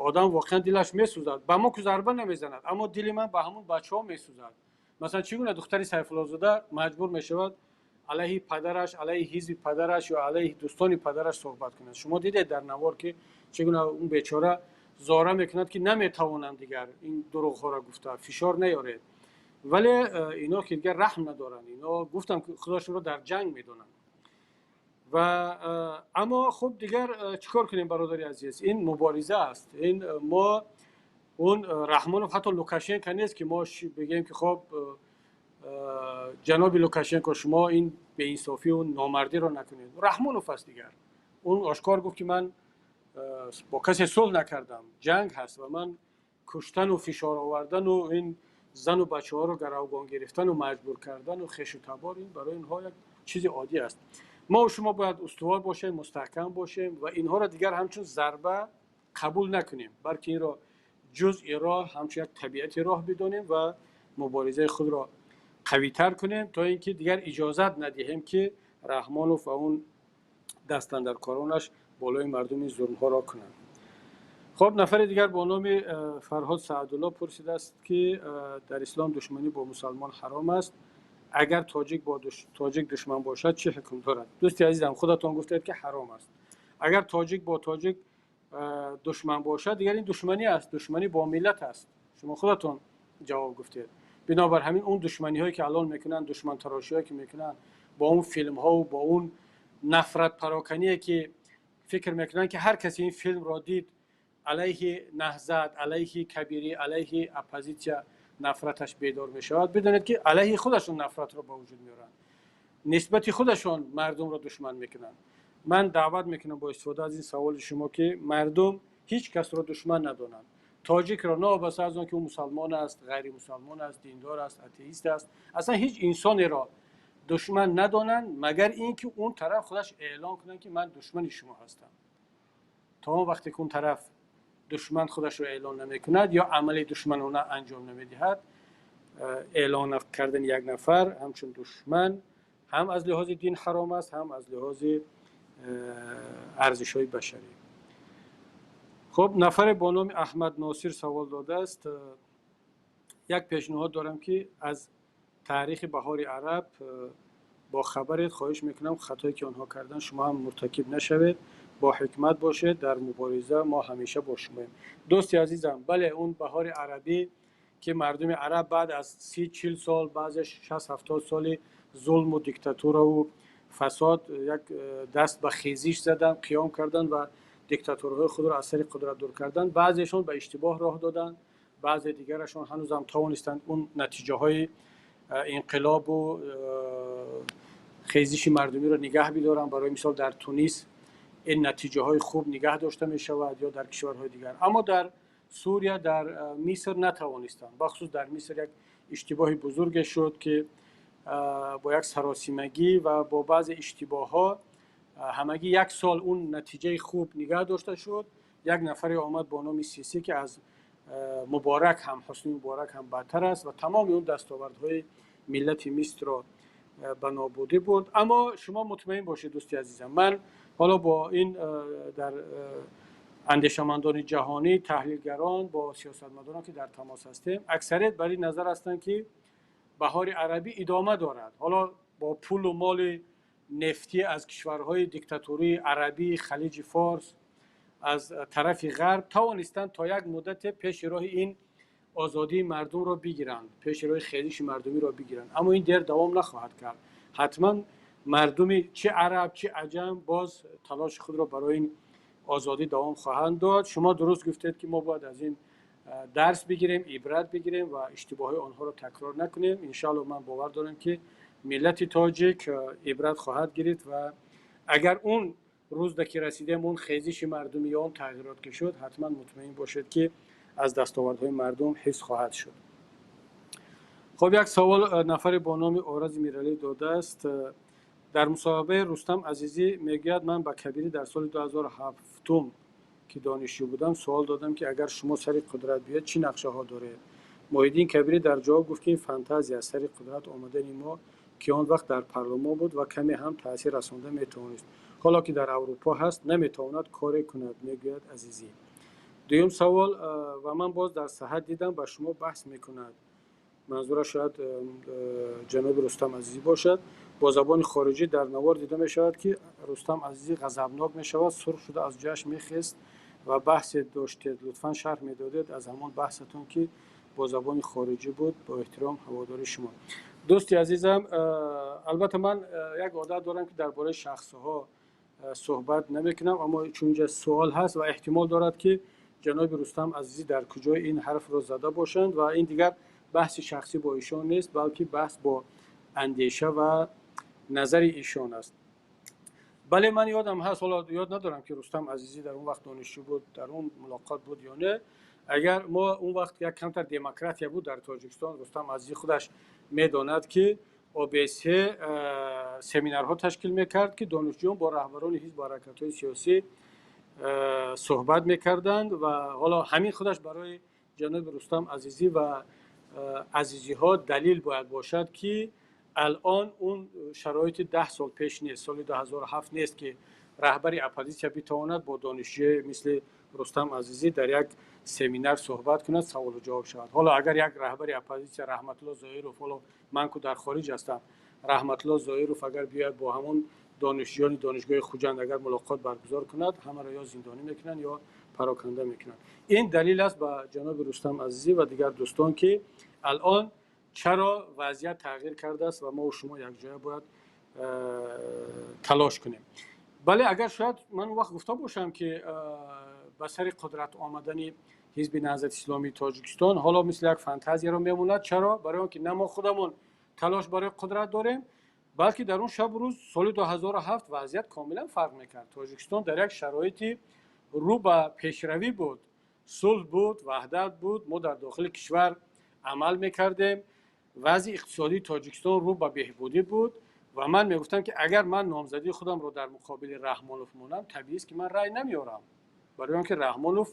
одам воқеан дилаш месӯзад. Ба мо ку зарба намезанад, аммо дили ман ба ҳамон бачаҳо месӯзад. Масалан, чӣ гуна духтари Сайфуллозода маҷбур мешавад алайҳи падараш, алайҳи ҳизби падараш ё алайҳи дӯстони падараш суҳбат кунад? Шумо дидед дар навор, ки чӣ гуна он бечора зора мекунад, ки наметавонам дигар ин дурӯғҳоро гуфта, фишор наёред. Вале ино ки дигар раҳм надоранд. Ино, гуфтам, худошонро дар ҷанг медонанд. Ва аммо хуб, дигар чӣ кор кунем, бародари азиз? Ин мубориза аст. Ин мо он Раҳмонов, ҳатто Лукашенко нест, ки мо бигӯем, ки хоб, ҷаноби Лукашенко, шумо ин беинсофию номардиро накунед. Раҳмонов аст дигар. Он ошкор гуфт, ки ман бо касе сулҳ накардам, ҷанг ҳаст ва ман куштану фишор овардану ин зану бачаҳоро гаравгон гирифтану маҷбур кардану хешу табор, ин барои инҳо як чизи оддӣ аст. Мо шумо бояд устувор бошем, мустаҳкам бошем ва инҳоро дигар ҳамчун зарба қабул накунем, балки инро ҷузъи роҳ, ҳамчун як табиати роҳ бидонем ва муборизаи худро қавитар кунем, то ин ки дигар иҷозат надиҳем, ки Раҳмонов ва он дастандаркоронаш болои мардуми зулмҳоро кунанд. Хуб, нафари дигар бо номи Фарҳод Саъдулло пурсидааст, ки дар ислом душманӣ бо мусалмон ҳаром аст. Агар тоҷик бо тоҷик душман бошад, чӣ ҳукм дорад? Дӯсти азизам, худатон гуфтед, ки ҳаром аст. Агар тоҷик бо тоҷик душман бошад, дигар ин душманӣ аст, душманӣ бо миллат аст. Шумо худатон ҷавоб гуфтед. Бинобар ҳамин он душманиҳое, ки алон мекунанд, душмантарошиҳое, ки мекунанд бо он филмҳову бо он нафратпарокание, ки фикр мекунанд, ки ҳар касе ин филмро дид, алайҳи Наҳзат, алайҳи Кабирӣ, алайҳи оппозитсия нафраташ бедор мешавад, бидонед, ки алайҳи худашон нафратро ба вуҷуд меоранд, нисбати худашон мардумро душман мекунанд. Ман даъват мекунам бо истифода аз ин саволи шумо, ки мардум ҳеҷ касро душман надонанд, тоҷикро, новобаста аз он ки ӯ мусалмон аст, ғайримусалмон аст, диндор аст, атеист аст, аслан ҳеҷ инсонеро душман надонанд, магар ин ки он тараф худаш эълон кунанд, ки ман душмани шумо ҳастам. То он вақте ки он тараф душман худашро эълон намекунад ё амали душманона анҷом намедиҳад, эълон кардани як нафар ҳамчун душман ҳам аз лиҳози дин ҳаром аст, ҳам аз лиҳози арзишҳои башарӣ. Хуб, нафаре бо номи Аҳмад Носир савол додааст: як пешниҳод дорам, ки аз таърихи Баҳори Араб бо хабаред. Хоҳиш мекунам, хатое ки онҳо карданд, шумо ҳам муртакиб нашавед, бо ҳикмат бошед дар мубориза, мо ҳамеша бо шумоем. Дӯсти азизам, бале, он Баҳори Арабӣ, ки мардуми араб баъд аз 30-40 сол, баъзе 60-70 соли зулму диктатураву фасод, як даст ба хезиш заданд, қиём карданд ва диктатурҳои худро аз сари қудрат дур карданд, баъзешон ба иштибоҳ роҳ доданд, баъзе дигарашон ҳанӯзам тавонистанд он натиҷаҳои инқилобу хезиши мардумиро нигаҳ бидоранд. Барои мисол, дар Тунис ин натиҷаҳои хуб нигаҳ дошта мешавад ё дар кишварҳои дигар. Аммо дар Сурия, дар Миср натавонистанд. Бахусус дар Миср як иштибоҳи бузурге шуд, ки бо як саросимагӣ ва бо баъзе иштибоҳҳо ҳамагӣ як сол он натиҷаи хуб нигаҳ дошта шуд. Як нафаре омад бо номи Сисӣ, ки аз Муборак ҳам, Ҳусни Муборак ҳам бадтар аст ва тамоми он дастовардҳои миллати Мисрро ба нобудӣ бурд. Аммо шумо мутмаин бошед, дӯсти азизам, ман ҳоло бо ин дар Андешамандони ҷаҳонӣ, таҳлилгарон, бо сиёсатмадорон ки дар тамос ҳастем, аксарият бар ин назар ҳастанд, ки баҳори арабӣ идома дорад. Ҳоло бо пулу моли нефтӣ аз кишварҳои диктатурии арабии Халиҷи Форс, аз тарафи Ғарб тавонистанд то як муддате пеши роҳи ин озодии мардумро бигиранд, пеши роҳи хезиши мардумиро бигиранд, аммо ин дер давом нахоҳад кард. Ҳатман мардуми чи араб, чи аҷам боз талоши худро барои ин озодӣ давом хоҳанд дод. Шумо дуруст гуфтед, ки мо бояд аз ин дарс бигирем, ибрат бигирем ва иштибоҳҳои онҳоро такрор накунем. Иншоалло, ман бовар дорам, ки миллати тоҷик ибрат хоҳад гирифт ва агар он рӯзда ки расидем, он хезиши мардумӣ ё он тағйирот ки шуд, ҳатман мутмаин бошед, ки аз дастовардҳои мардум ҳис хоҳад шуд. Хуб, як савол нафаре бо номи Орази Миралӣ додааст. Дар мусоҳибаи Рустам Азизӣ мегӯяд: «Ман ба Кабирӣ дар соли 2007, ки донишҷӯ будам, суол додам, ки агар шумо сари қудрат биёед, чӣ нақшаҳо доред? Муҳиддин Кабирӣ дар ҷавоб гуфт, ки ин фантазия аст. Сари қудрат омадани мо, ки он вақт дар парлумон буд ва каме ҳам таъсир расонда метавонист, ҳоло ки дар Аврупо ҳаст, наметавонад коре кунад», мегӯяд Азизӣ. Дуюм савол: «Ва ман боз дар саҳат дидам, ба шумо баҳс мекунад», манзураш шояд ҷаноби Рустам Азизӣ бошад, «бо забони хориҷӣ. Дар навор дида мешавад, ки Рустам Азизӣ ғазабнок мешавад, сурх шуда аз ҷояш мехест ва баҳсе доштед. Лутфан шарҳ медодед аз ҳамон баҳсатон, ки бо забони хориҷӣ буд. Бо эҳтиром, ҳаводори шумо». Дӯсти азизам, албатта, ман як одат дорам, ки дар бораи шахсҳо суҳбат намекунам, аммо чун инҷа суол ҳаст ва эҳтимол дорад, ки ҷаноби Рустам Азизӣ дар куҷои ин ҳарфро зада бошанд ва ин дигар баҳси шахсӣ бо ишон нест, балки баҳс бо андеша ва назари ишон аст. Бале, ман ёдам ҳаст. Ҳоло ёд надорам, ки Рустам Азизӣ дар он вақт донишҷӯ буд, дар он мулоқот буд ё не. Агар мо он вақт як камтар демократия буд дар Тоҷикистон, Рустам Азизӣ худаш медонад, ки ОБСЕ семинарҳо ташкил мекард, ки донишҷӯён бо раҳбарони ҳизбу ҳаракатҳои сиёсӣ суҳбат мекарданд. Ва ҳоло ҳамин худаш барои ҷаноби Рустам Азизӣ ва азизиҳо далил бояд бошад, ки алон он шароити 10 сол пеш нест, соли 2007 нест, ки раҳбари оппозитсия битавонад бо донишҷӯе мисли Рустам Азизӣ дар як семинар суҳбат кунад, саволу ҷавоб шавад. Ҳоло агар як раҳбари оппозитсия, Раҳматулло Зоиров, ҳоло ман ку дар хориҷ ҳастам, Раҳматулло Зоиров агар биёяд, бо ҳамон донишҷӯёни Донишгоҳи Хуҷанд агар мулоқот баргузор кунад, ҳамаро ё зиндонӣ мекунанд, ё пароканда мекунанд. Ин далил аст ба ҷаноби Рустам Азизӣ ва дигар дӯстон, ки алон чаро вазъият тағйир кардааст ва мо шумо якҷоя бояд талош кунем. Бале, агар шояд ман он вақт гуфта бошам, ки ба сари қудрат омадани Ҳизби Наҳзати Исломии Тоҷикистон ҳоло мисли як фантазияро мемонад. Чаро? Барои он ки на мо худамон талош барои қудрат дорем, балки дар он шабу рӯз, соли 2007, вазъият комилан фарқ мекард. Тоҷикистон дар як шароити рӯ ба пешравӣ буд, сулҳ буд, ваҳдат буд, мо дар дохили кишвар амал мекардем, вазъи иқтисодии Тоҷикистон рӯ ба беҳбудӣ буд. Ва ман мегуфтам, ки агар ман номзадии худамро дар муқобили Раҳмонов монам, табиист, ки ман рай намеорам, барои он ки Раҳмонов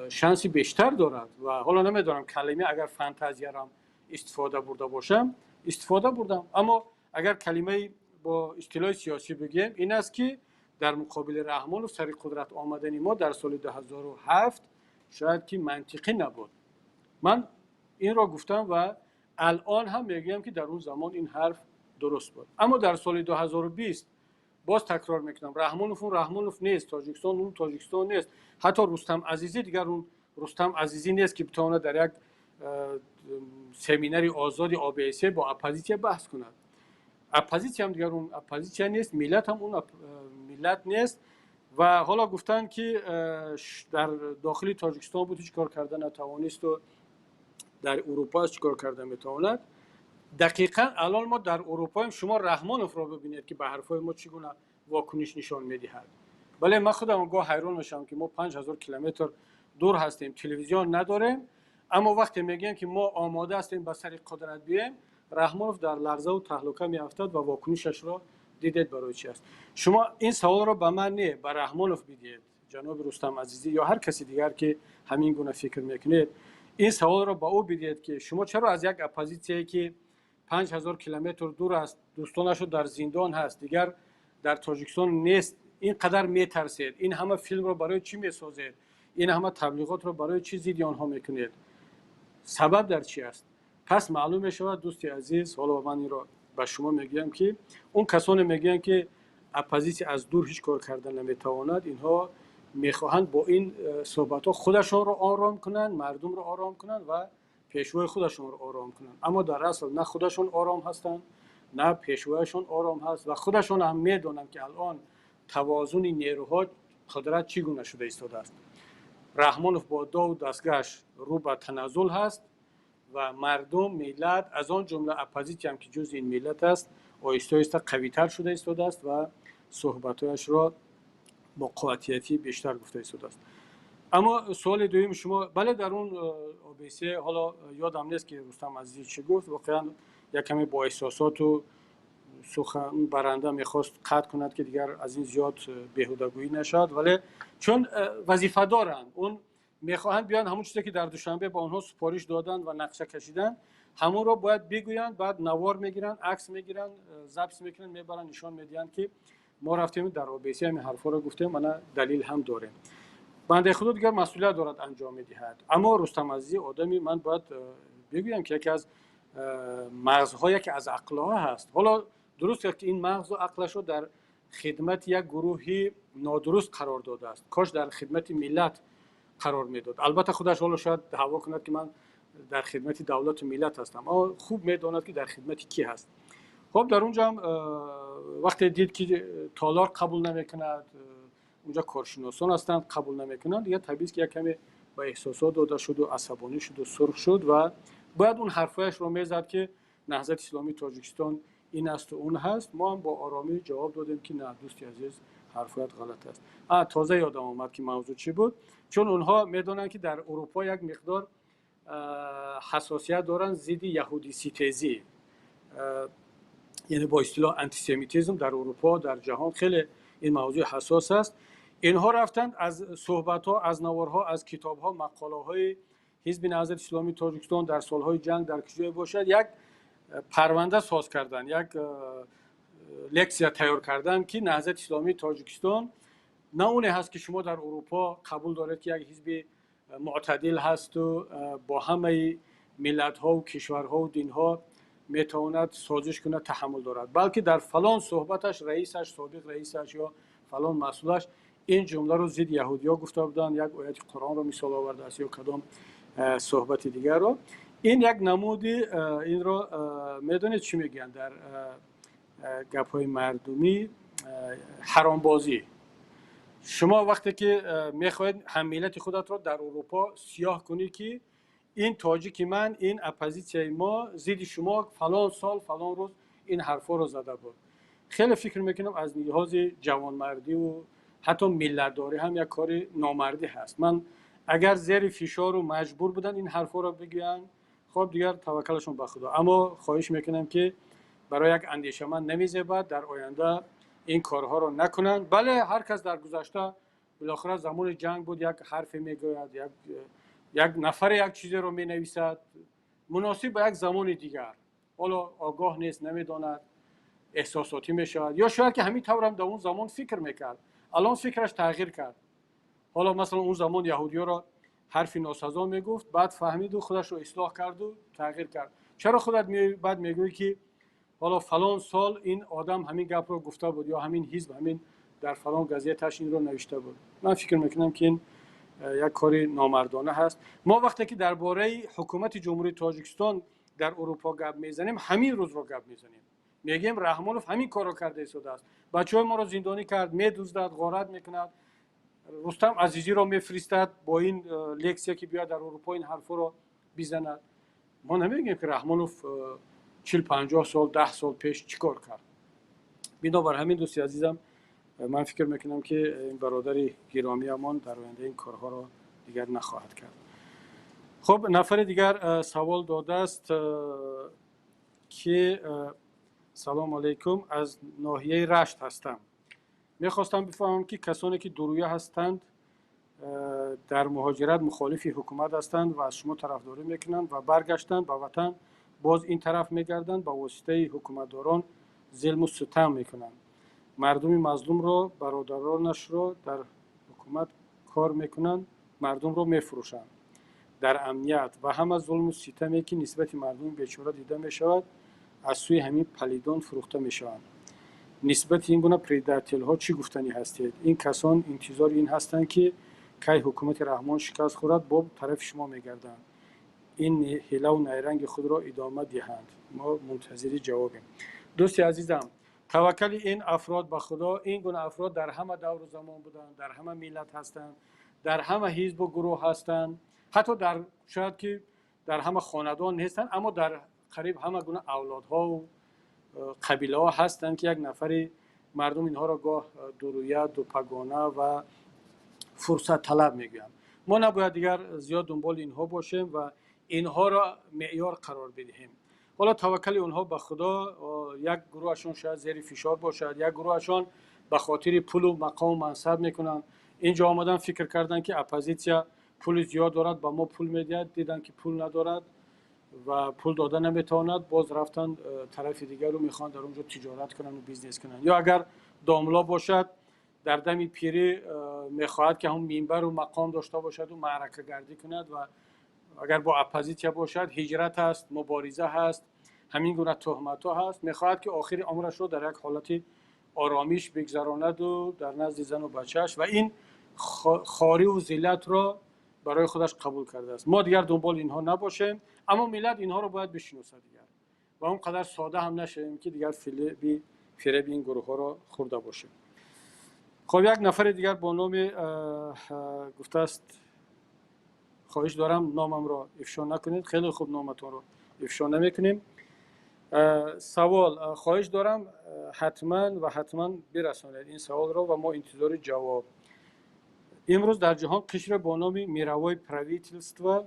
шанси бештар дорад. Ва ҳоло намедонам, калима агар фантазиярам истифода бурда бошам, истифода бурдам, аммо агар калимаи бо истилоҳи сиёсӣ бигӯем, ин аст, ки дар муқобили Раҳмонов сари қудрат омадани мо дар соли 2007 шояд ки мантиқӣ набуд. Ман инро гуфтам ва алон ҳам мегӯям, ки дар он замон ин ҳарф дуруст буд. Аммо дар соли 2020, боз такрор мекунам, Раҳмонов он Раҳмонов нест, Тоҷикистон он Тоҷикистон нест, ҳатто Рустам Азизӣ дигар он Рустам Азизӣ нест, ки битавонад дар як семинари озоди ОБСЕ бо оппозитсия баҳс кунад. Оппозитсиям дигар он оппозитсия нест, миллат ҳам он миллат нест. Ва ҳоло гуфтанд, ки дар дохили Тоҷикистон буд, ҳеҷ кор карда натавонисту дар Урупо аст, чӣ кор карда метавонад? Дақиқан алон мо дар Урупоем. Шумо Раҳмоновро бибинед, ки ба ҳарфҳои мо чӣ гуна вокуниш нишон медиҳад. Бале, ман худам гоҳ ҳайрон мешавам, ки мо 5000 километр дур ҳастем, телевизион надорем, аммо вақте мегӯем, ки мо омода ҳастем ба сари қудрат биёем, Раҳмонов дар ларзаву таҳлука меафтад ва вокунишашро дидед барои чи аст. Шумо ин саволро ба ман не, ба Раҳмонов бидиҳед. Ҷаноби Рустам Азизӣ ё ҳар каси дигар, ки ҳамин гуна фикр мекунед, ин саволро ба ӯ бидиҳед, ки шумо чаро аз як оппозитсияе, ки 5000 километр дур аст, дӯстонашо дар зиндон ҳаст, дигар дар Тоҷикистон нест. ин қадар метарсед? Ин ҳама филмро барои чӣ месозед? Ин ҳама таблиғотро барои чӣ зидди онҳо мекунед? Сабаб дар чӣ аст? Пас маълум мешавад, дӯсти азиз, ҳоло ман инро ба шумо мегӯям, ки он касоне мегӯянд, ки оппозитсия аз дур ҳеҷ кор карда наметавонад, инҳо мехоҳанд бо ин суҳбатҳо худашонро ором кунанд, мардумро ором кунанд ва пешвои худашонро ором кунанд. Аммо дар асл на худашон ором ҳастанд, на пешвояшон ором ҳаст ва худашон ҳам медонанд, ки алон тавозуни нерӯҳо, қудрат чӣ гуна шуда истодааст. Раҳмонов бо дову дастгоҳаш рӯ ба таназзул ҳаст ва мардум, миллат, аз он ҷумла оппозитсия ҳам, ки ҷузъи ин миллат аст, оҳиста оҳиста қавитар шуда истодааст ва суҳбатҳояшро бо қувватияти бештар гуфта истодааст. Аммо суоли дуюми шумо, бале, дар он ОБСЕ, ҳоло ёдам нест, ки Рустам Азизӣ чӣ гуфт. Воқеан як каме бо эҳсосоту сухан баранда мехост қатъ кунад, ки дигар аз ин зиёд беҳудагӯӣ нашавад, вале чун вазифа доранд, он мехоҳанд биёянд, ҳамон чизе ки дар Душанбе ба онҳо супориш доданд ва нақша кашиданд, ҳамонро бояд бигӯянд. Баъд навор мегиранд, акс мегиранд, запись мекунанд, мебаранд, нишон медиҳанд, ки мо рафтем, дар ОБСЕ ҳамин ҳарфҳоро гуфтем, мана далил ҳам дорем. Бандаи худо дигар масъулият дорад, анҷом медиҳад. Аммо Рустам Азизӣ одами, ман бояд бигӯям, ки яке аз мағзҳо, яке аз ақлҳо ҳаст. Ҳоло дуруст аст, ки ин мағзу ақлашро дар хидмати як гурӯҳи нодуруст қарор додааст. Кош дар хидмати миллат қарор медод. Албатта, худаш ҳоло шояд даъво кунад, ки ман дар хидмати давлату миллат ҳастам, аммо хуб медонад, ки дар хидмати кӣ ҳаст. Хоб, дар он ҷо ҳам вақте дид, ки толор қабул намекунад, унҷа коршиносон ҳастанд, қабул намекунанд, дигар табиист, ки як каме ба эҳсосот дода шуду асабонӣ шуду сурх шуд ва бояд он ҳарфҳояшро мезад, ки Наҳзати Исломии Тоҷикистон ин асту он ҳаст. Мо ҳам бо оромӣ ҷавоб додем, ки на, дӯсти азиз, ҳарфҳоят ғалат аст. Тоза ёдам омад, ки мавзӯъ чӣ буд. Чун онҳо медонанд, ки дар Урупо як миқдор ҳассосият доранд зидди яҳудиситезӣ, яъне бо истилоҳ антисемитизм. Дар Урупо, дар ҷаҳон хеле ин мавзӯи ҳассос аст. Инҳо рафтанд, аз суҳбатҳо, аз наворҳо, аз китобҳо, мақолаҳои Ҳизби Наҳзати Исломии Тоҷикистон дар солҳои ҷанг дар куҷое бошад, як парванда соз карданд, як лексия тайёр карданд, ки Наҳзати Исломии Тоҷикистон на оне ҳаст, ки шумо дар Урупо қабул доред, ки як ҳизби мӯътадил ҳасту бо ҳамаи миллатҳову кишварҳову динҳо метавонад созиш кунад, таҳаммул дорад, балки дар фалон суҳбаташ раисаш, собиқ раисаш ё фалон масъулаш ин ҷумларо зидди яҳудиё гуфта буданд, як ояти Қуръонро мисол овардааст ё кадом суҳбати дигарро. Ин як намуди, инро медонед, чӣ мегӯянд дар гапҳои мардумӣ? Ҳаромбозӣ. Шумо вақте ки мехоҳед ҳаммиллати худатро дар Урупо сиёҳ кунӣ, ки ин тоҷики ман, ин оппозитсияи мо зидди шумо фалон сол, фалон рӯз ин ҳарфҳоро зада буд, хеле фикр мекунам, аз лиҳози ҷавонмардиву ҳатто миллатдорӣ ҳам як кори номардӣ ҳаст. Ман агар зери фишору маҷбур буданд, ин ҳарфҳоро бигӯянд, хоб, дигар таваккалашон ба Худо. Аммо хоҳиш мекунам, ки барои як андешаманд намезебад, дар оянда ин корҳоро накунанд. Бале, ҳар кас дар гузашта, билохира замони ҷанг буд, як ҳарфе мегӯяд, як нафаре як чизеро менависад, муносиб ба як замони дигар. Ҳоло огоҳ нест, намедонад, эҳсосотӣ мешавад ё шояд ки ҳамин таврам дар он замон фикр мекард, алон фикраш тағйир кард. Ҳоло масалан, он замон яҳудиёро ҳарфи носазо мегуфт, баъд фаҳмиду худашро ислоҳ карду тағйир кард. Чаро худат баъд мегӯӣ, ки ҳоло фалон сол ин одам ҳамин гапро гуфта буд ё ҳамин ҳизб ҳамин дар фалон газеташ инро навишта буд? Ман фикр мекунам, ки ин як кори номардона ҳаст. Мо вақте ки дар бораи ҳукумати Ҷумҳурии Тоҷикистон дар Урупо гап мезанем, ҳамин рӯзро гап мезанем, мегӯем, Раҳмонов ҳамин корро карда истодааст, бачаҳои моро зиндонӣ кард, медуздад, ғорат мекунад, Рустам Азизиро мефиристад бо ин лексия, ки биёяд, дар Урупо ин ҳарфҳоро бизанад. Мо намегӯем, ки Раҳмонов 40, 50 сол, 10 сол пеш чӣ кор кард. Бинобар ҳамин, дӯсти азизам, ман фикр мекунам, ки ин бародари гиромиамон дар оянда ин корҳоро дигар нахоҳад кард. Хуб, нафари дигар савол додааст, ки салому алайкум, аз ноҳияи Рашт ҳастам, мехостам бифаҳмам, ки касоне ки дурӯя ҳастанд, дар муҳоҷират мухолифи ҳукумат ҳастанд ва аз шумо тарафдорӣ мекунанд ва баргаштанд ба ватан, боз ин тараф мегарданд, ба воситаи ҳукуматдорон зулму ситам мекунанд. Мардуми мазлумро, бародаронашро дар ҳукумат кор мекунанд, мардумро мефурӯшанд. Дар амният ва ҳама зулму ситаме, ки нисбати мардуми бечора дида мешавад, аз сӯи ҳамин палидон фурӯхта мешаванд. Нисбати ин гуна предателҳо чӣ гуфтанӣ ҳастед? Ин касон интизори ин ҳастанд, ки кай ҳукумати Раҳмон шикаст хӯрад, бо тарафи шумо мегарданд, ин ҳилаву найранги худро идома диҳанд. Мо мунтазири ҷавобем. Дӯсти азизам, таваккали ин афрод ба Худо. Ин гуна афрод дар ҳама давру замон буданд, дар ҳама миллат ҳастанд, дар ҳама ҳизбу гурӯҳ ҳастанд, ҳатто дар шояд ки дар ҳама хонадон нестанд, аммо дар қариб ҳама гуна авлодҳову қабилаҳо ҳастанд, ки як нафари мардум инҳоро гоҳ дурӯя, дупагона ва фурсатталаб мегӯянд. Мо набояд дигар зиёд дунболи инҳо бошем ва инҳоро меъёр қарор бидиҳем. Ҳоло таваккали онҳо ба Худо. Як гурӯҳашон шояд зери фишор бошад, як гурӯҳашон ба хотири пулу мақому мансаб мекунанд. Инҷо омадан, фикр карданд, ки оппозитсия пули зиёд дорад, ба мо пул медиҳад. Диданд, ки пул надорад ва пул дода наметавонад, боз рафтанд тарафи дигару мехоҳанд дар он ҷо тиҷорат кунанду бизнес кунанд. Ё агар домло бошад, дар дами пирӣ мехоҳад, ки ҳамн минбару мақом дошта бошаду маъракагардӣ кунад. Ва агар бо оппозитсия бошад, ҳиҷрат аст, мубориза ҳаст, ҳамин гуна туҳматҳо ҳаст. Мехоҳад, ки охири умрашро дар як ҳолати оромиш бигзаронаду дар назди зану бачааш, ва ин хориву зиллатро барои худаш қабул кардааст. Мо дигар дунболи инҳо набошем, аммо миллат инҳоро бояд бишиносад дигар ва он қадар сода ҳам нашавем, ки дигар фиреби ин гурӯҳҳоро хӯрда бошем. Хоб, як нафари дигар бо номи гуфтааст: «Хоҳиш дорам, номамро ифшо накунед». Хеле хуб, номатонро ифшо намекунем. Савол: хоҳиш дорам, ҳатман ва ҳатман бирасонед ин саволро ва мо интизори ҷавоб. Имрӯз дар ҷаҳон қишре бо номи мировое правительство: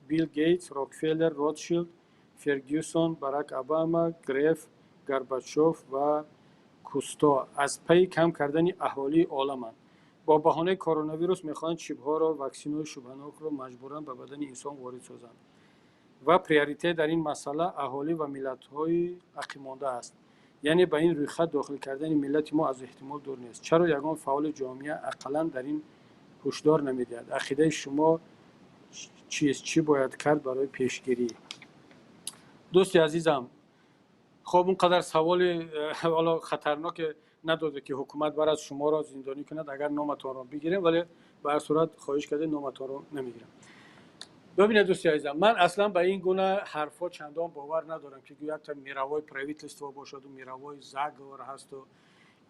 Билл Гейтс, Рокфеллер, Ротшилд, Фергюсон, Барак Обама, Греф, Горбачов ва Кусто аз пайи кам кардани аҳолии оламанд. Бо баҳонаи коронавирус мехоҳанд чипҳоро, ваксинаҳои шубҳанокро маҷбуран ба бадани инсон ворид созанд ва приоритет дар ин масъала аҳолӣ ва миллатҳои ақибмонда аст. Яъне ба ин рӯйхат дохил кардани миллати мо аз эҳтимол дур нест. Чаро ягон фаъоли ҷомеа ақаллан дар ин ҳушдор намедиҳад? Ақидаи шумо чист? Чӣ бояд кард барои пешгирӣ? Дӯсти азизам, хоб, он қадар саволи ҳоло хатарноке надоде, ки ҳукумат барад, шуморо зиндонӣ кунад, агар номатонро бигирем, вале ба ҳар сурат хоҳиш кардед, номатонро намегирам. Бибинед, дӯсти азизам, ман аслан ба ин гуна ҳарфҳо чандон бовар надорам, ки гӯё якта мировое правительство бошаду мировой заговор ҳасту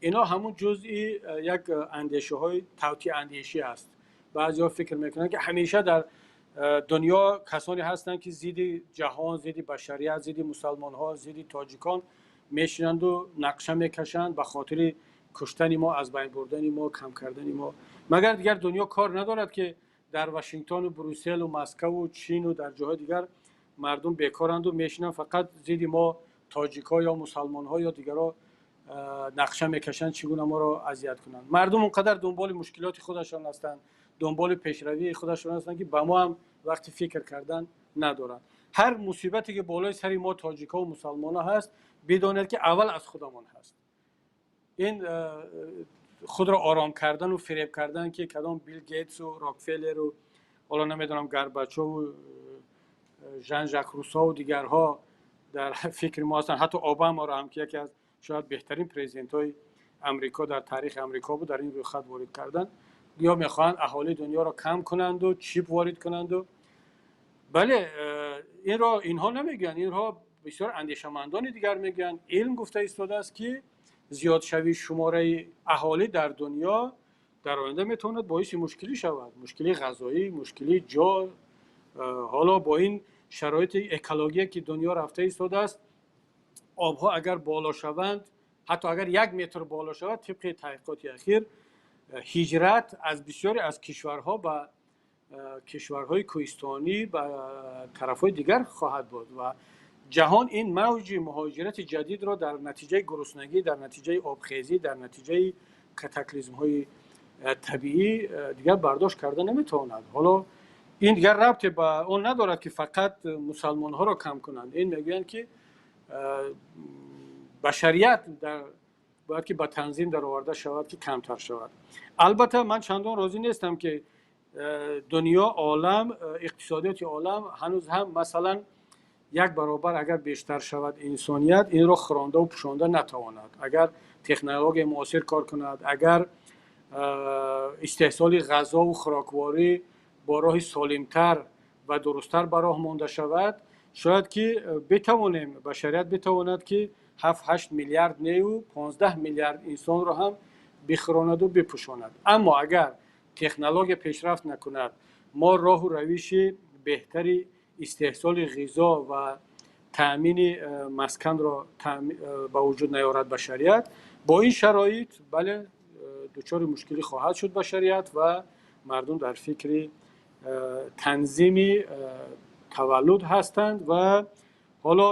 ино. Ҳамун ҷузъи як андешаҳои тавтиаандешӣ аст. Баъзеҳо фикр мекунанд, ки ҳамеша дар дунё касоне ҳастанд, ки зидди ҷаҳон, зидди башарият, зидди мусалмонҳо, зидди тоҷикон мешинанду нақша мекашанд ба хотири куштани мо, аз байн бурдани мо, кам кардани мо. Магар дигар дунё кор надорад, ки дар Вашингтону Брюсселу Москаву Чину дар ҷоҳои дигар мардум бекоранду мешинанд, фақат зидди мо тоҷикҳо ё мусалмонҳо ё дигарҳо нақша мекашанд, чӣ гуна моро азият кунанд? Мардум он қадар дунболи мушкилоти худашон ҳастанд, дунболи пешравии худашон ҳастанд, ки ба мо ҳам вақти фикр кардан надоранд. Ҳар мусибате, ки болои сари мо тоҷикҳо мусалмонҳо ҳаст, бидонед, ки аввал аз худамон ҳаст. Ин худро ором кардану фиреб кардан, ки кадом Билл Гейтсу Рокфеллеру, ҳоло намедонам, Горбачову Жан Жак Руссову дигарҳо дар фикри мо ҳастанд. Ҳатто Обамаро ҳам, ки яке аз шояд беҳтарин президентҳои Амрико дар таърихи Амрико буд, дар ин рӯйхат ворид кардан ё мехоҳанд аҳолии дунёро кам кунанду чип ворид кунанду. Бале, инро инҳо намегӯянд, инҳо бисёр андешамандони дигар мегӯянд. Илм гуфта истодааст, ки зиёдшавии шумораи аҳолӣ дар дунё дар оянда метавонад боиси мушкилӣ шавад: мушкилии ғазоӣ, мушкилии ҷо. Ҳоло бо ин шароити экология, ки дунё рафта истодааст, обҳо агар боло шаванд, ҳатто агар 1 метр боло шавад, тибқи таҳқиқоти ахир, ҳиҷрат аз бисёре аз кишварҳо ба кишварҳои кӯҳистонӣ, ба тарафҳои дигар хоҳад буд ва ҷаҳон ин мавҷи муҳоҷирати ҷадидро дар натиҷаи гуруснагӣ, дар натиҷаи обхезӣ, дар натиҷаи катаклизмҳои табиӣ дигар бардошт карда наметавонад. Ҳоло ин дигар рабте ба он надорад, ки фақат мусалмонҳоро кам кунанд. Ин мегӯянд, ки башарият дар Бояд ки ба танзим дароварда шавад, ки камтар шавад. Албатта, ман чандон розӣ нестам, ки дунё, олам, иқтисодиёти олам ҳанӯз ҳам, масалан, як баробар агар бештар шавад, инсоният инро хӯрондаву пӯшонда натавонад. Агар технологияи муосир кор кунад, агар истеҳсоли ғазову хӯрокворӣ бо роҳи солимтар ва дурусттар ба роҳ монда шавад, шояд ки битавонем, башарият битавонад, ки 7-8 миллиард нею, 15 миллиард инсонро ҳам бихӯронаду бипӯшонад. Аммо агар технология пешрафт накунад, мо роҳу равиши беҳтари истеҳсоли ғизо ва таъмини масканро ба вуҷуд наёрад, башарият бо ин шароит, бале, дучори мушкилӣ хоҳад шуд башарият. Ва мардум дар фикри танзими таваллуд ҳастанд. Ва ҳоло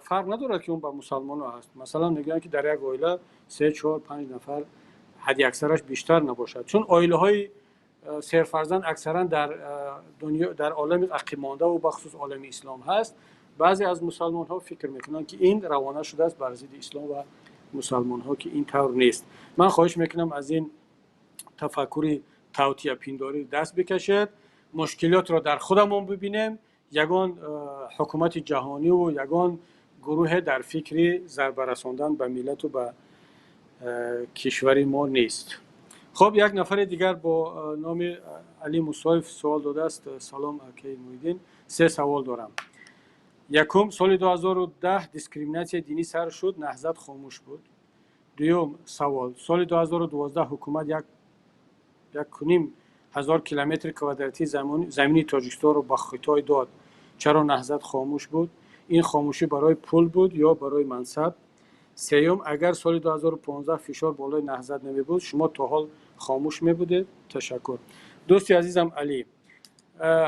фарқ надорад, ки он ба мусалмонҳо ҳаст. Масалан, мегӯянд, ки дар як оила се, чор, панҷ нафар ҳадди аксараш бештар набошад, чун оилаҳои серфарзанд аксаран дар дунё, дар олами ақибмондаву бахусус олами ислом ҳаст. Баъзе аз мусалмонҳо фикр мекунанд, ки ин равона шудааст бар зидди ислом ва мусалмонҳо, ки ин тавр нест. Ман хоҳиш мекунам, аз ин тафаккури тавтиапиндорӣ даст бикашед. Мушкилотро дар худамон бибинем. Ягон ҳукумати ҷаҳониву ягон гурӯҳе дар фикри зарба расондан ба миллату ба кишвари мо нест. Хуб, як нафари дигар бо номи Али Мусоев суол додааст: «Салом, акаи Муҳиддин, се савол дорам. Якум, соли 2010 дискриминатсияи динӣ сар шуд, Наҳзат хомӯш буд. Дуюм савол: соли 2012 ҳукумат 1,5 ҳазор километри квадратии замини Тоҷикистонро ба Хитой дод, чаро Наҳзат хомӯш буд? Ин хомӯшӣ барои пул буд ё барои мансаб? Сеюм, агар соли 2015 фишор болои Наҳзат намебуд, шумо то ҳол хомӯш мебудед? Ташаккур». Дӯсти азизам Алӣ,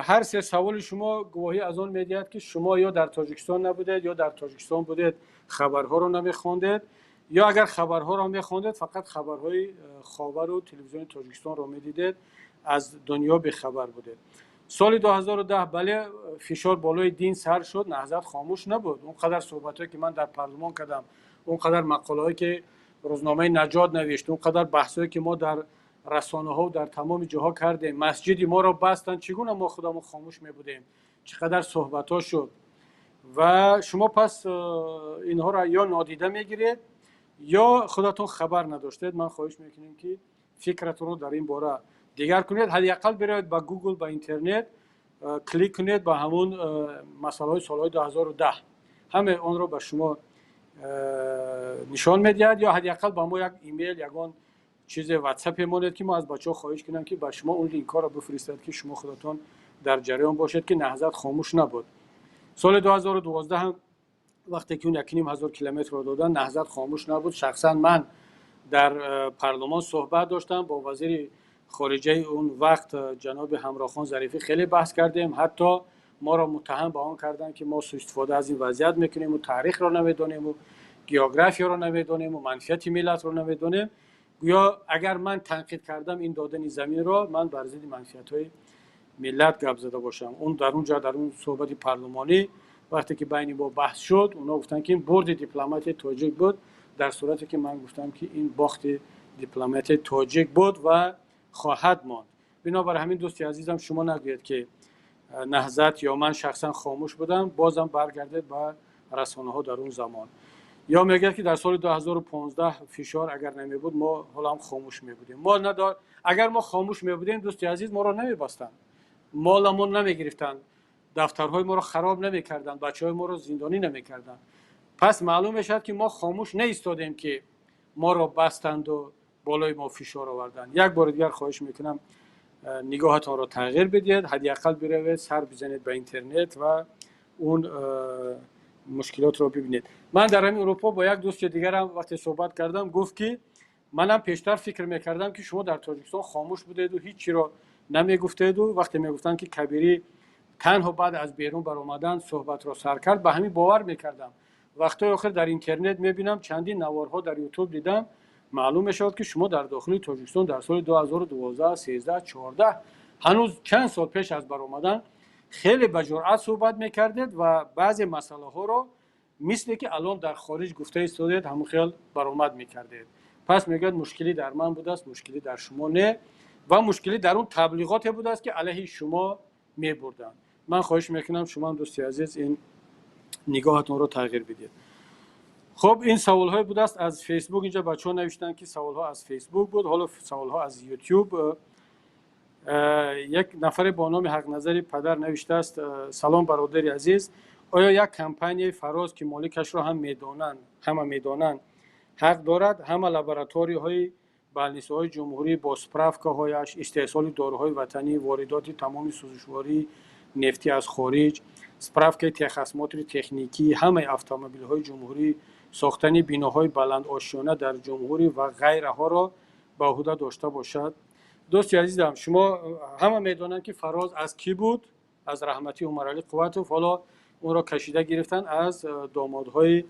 ҳар се саволи шумо гувоҳӣ аз он медиҳад, ки шумо ё дар Тоҷикистон набудед, ё дар Тоҷикистон будед, хабарҳоро намехондед, ё агар хабарҳоро мехондед, фақат хабарҳои Ховару телевизиони Тоҷикистонро медидед, аз дунё бехабар будед. Соли 2010, бале, фишор болои дин сар шуд, Наҳзат хомӯш набуд. Он қадар суҳбатҳое, ки ман дар парлумон кардам, он қадар мақолаҳое, ки рӯзномаи Наҷот навишт, он қадар баҳсҳое, ки мо дар расонаҳо дар тамоми ҷоҳо кардем, масҷиди моро бастанд, чӣ гуна мо худамон хомӯш мебудем? Чӣ қадар суҳбатҳо шуд. Ва шумо пас инҳоро ё нодида мегиред, ё худатон хабар надоштед. Ман хоҳиш мекунем, ки фикратонро дар ин бора дигар кунед. Ҳадди ақал биравед ба Гугл, ба интернет, клик кунед ба ҳамун масъалаҳои солҳои 2010, ҳамаи онро ба шумо нишон медиҳад. Ё ҳадди ақал ба мо як имейл, ягон чизе ватсапе монед, ки мо аз бачаҳо хоҳиш кунем, ки ба шумо он линкҳоро бифиристад, ки шумо худатон дар ҷараён бошед, ки Наҳзат хомӯш набуд. Соли 2012 ҳам, вақте ки он 1,5 ҳазор километрро додан, Наҳзат хомӯш набуд. Шахсан ман дар парлумон суҳбат доштам бо вазири хориҷаи он вақт, ҷаноби Ҳамрохон Зарифӣ, хеле баҳс кардем. Ҳатто моро муттаҳам ба он карданд, ки мо суистифода аз ин вазъият мекунему таърихро намедонему географияро намедонему манфиати миллатро намедонем. Гӯё агар ман танқид кардам ин додани заминро, ман бар зидди манфиатҳои миллат гап зада бошам. Он дар он ҷо, дар он суҳбати парлумонӣ, вақте ки байни мо баҳс шуд, онҳо гуфтанд, ки ин бурди дипломатияи тоҷик буд, дар сурате ки ман гуфтам, ки ин бохти дипломатияи тоҷик буд ва хоҳад монд. Бинобар ҳамин, дӯсти азизам, шумо нагӯед, ки Наҳзат ё ман шахсан хомӯш будам. Бозам баргардед ба расонаҳо дар он замон. Ё мегӯяд, ки дар соли 2015 фишор агар намебуд, мо ҳоло ҳам хомӯш мебудем. Мо агар мо хомӯш мебудем, дӯсти азиз, моро намебастанд, моламон намегирифтанд, дафтарҳои моро хароб намекарданд, бачаҳои моро зиндонӣ намекарданд. Пас маълум мешавад, ки мо хомӯш наистодем, ки моро бастанду болои мо фишор оварданд. Як бори дигар хоҳиш мекунам, нигоҳатонро тағйир бидиҳед. Ҳадди ақал биравед, сар бизанед ба интернет ва он мушкилотро бибинед. Ман дар ҳамин Урупо бо як дӯсти дигарам вақте суҳбат кардам, гуфт, ки манам пештар фикр мекардам, ки шумо дар Тоҷикистон хомӯш будеду ҳеҷ чиро намегуфтеду вақте мегуфтанд, ки Кабирӣ танҳо баъд аз берун баромадан суҳбатро сар кард, ба ҳамин бовар мекардам. Вақтҳои охир дар интернет мебинам, чандин наворҳо дар Ютуб дидам, маълум мешавад, ки шумо дар дохили Тоҷикистон дар соли 2012, 13, 14, ҳанӯз чанд сол пеш аз баромадан, хеле ба ҷуръат суҳбат мекардед ва баъзе масъалаҳоро, мисле ки алон дар хориҷ гуфта истодед, ҳамон хел баромад мекардед. Пас мегӯяд, мушкилӣ дар ман будааст, мушкилӣ дар шумо не, ва мушкилӣ дар он таблиғоте будааст, ки алайҳи шумо мебурданд. Ман хоҳиш мекунам, шумо ҳам, дӯсти азиз, ин нигоҳатонро тағйир бидиҳед. Хуб, ин саволҳое будааст аз Фейсбук. Инҷа бачаҳо навиштанд, ки саволҳо аз Фейсбук буд. Ҳоло саволҳо аз Ютюб. Як нафаре бо номи Ҳақназари падар навиштааст: «Салом, бародари азиз, оё як компанияи Фароз, ки моликашро ҳам медонанд, ҳама медонанд, ҳақ дорад ҳама лабораторияҳои балнисоҳои ҷумҳурӣ бо справкаҳояш, истеҳсоли доруҳои ватанӣ, воридоти тамоми сӯзишвории нефтӣ аз хориҷ, справкаи техосмотри техникӣ ҳамаи автомобилҳои ҷумҳурӣ, сохтани биноҳои баландошёна дар ҷумҳурӣ ва ғайраҳоро ба ӯҳда дошта бошад?» Дӯсти азизам, шумо ҳама медонанд, ки Фароз аз кӣ буд, аз раҳматӣ Умаралӣ Қувватов. Ҳоло онро кашида гирифтанд, аз домодҳои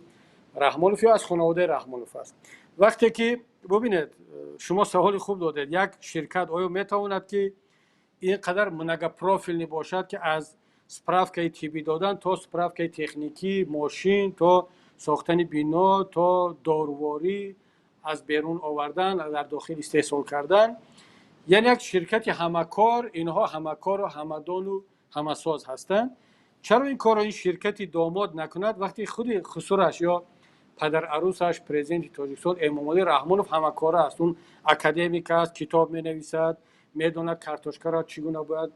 Раҳмонов ё аз хонаводаи Раҳмонов аст. Вақте ки бубинед, шумо саволи хуб додед: як ширкат оё метавонад, ки ин қадар многопрофильный бошад, ки аз справкаи тиббӣ додан то справкаи техникӣ мошин, то сохтани бино, то доруворӣ аз берун овардан, дар дохил истеҳсол кардан? Яъне як ширкати ҳамакор. Инҳо ҳамакору ҳамадону ҳамасоз ҳастанд. Чаро ин корро ин ширкати домод накунад, вақте худи хусураш ё падарарӯсаш, президенти Тоҷикистон Эмомалӣ Раҳмонов, ҳамакора аст? Он академик аст, китоб менависад, медонад, картошкаро чӣ гуна бояд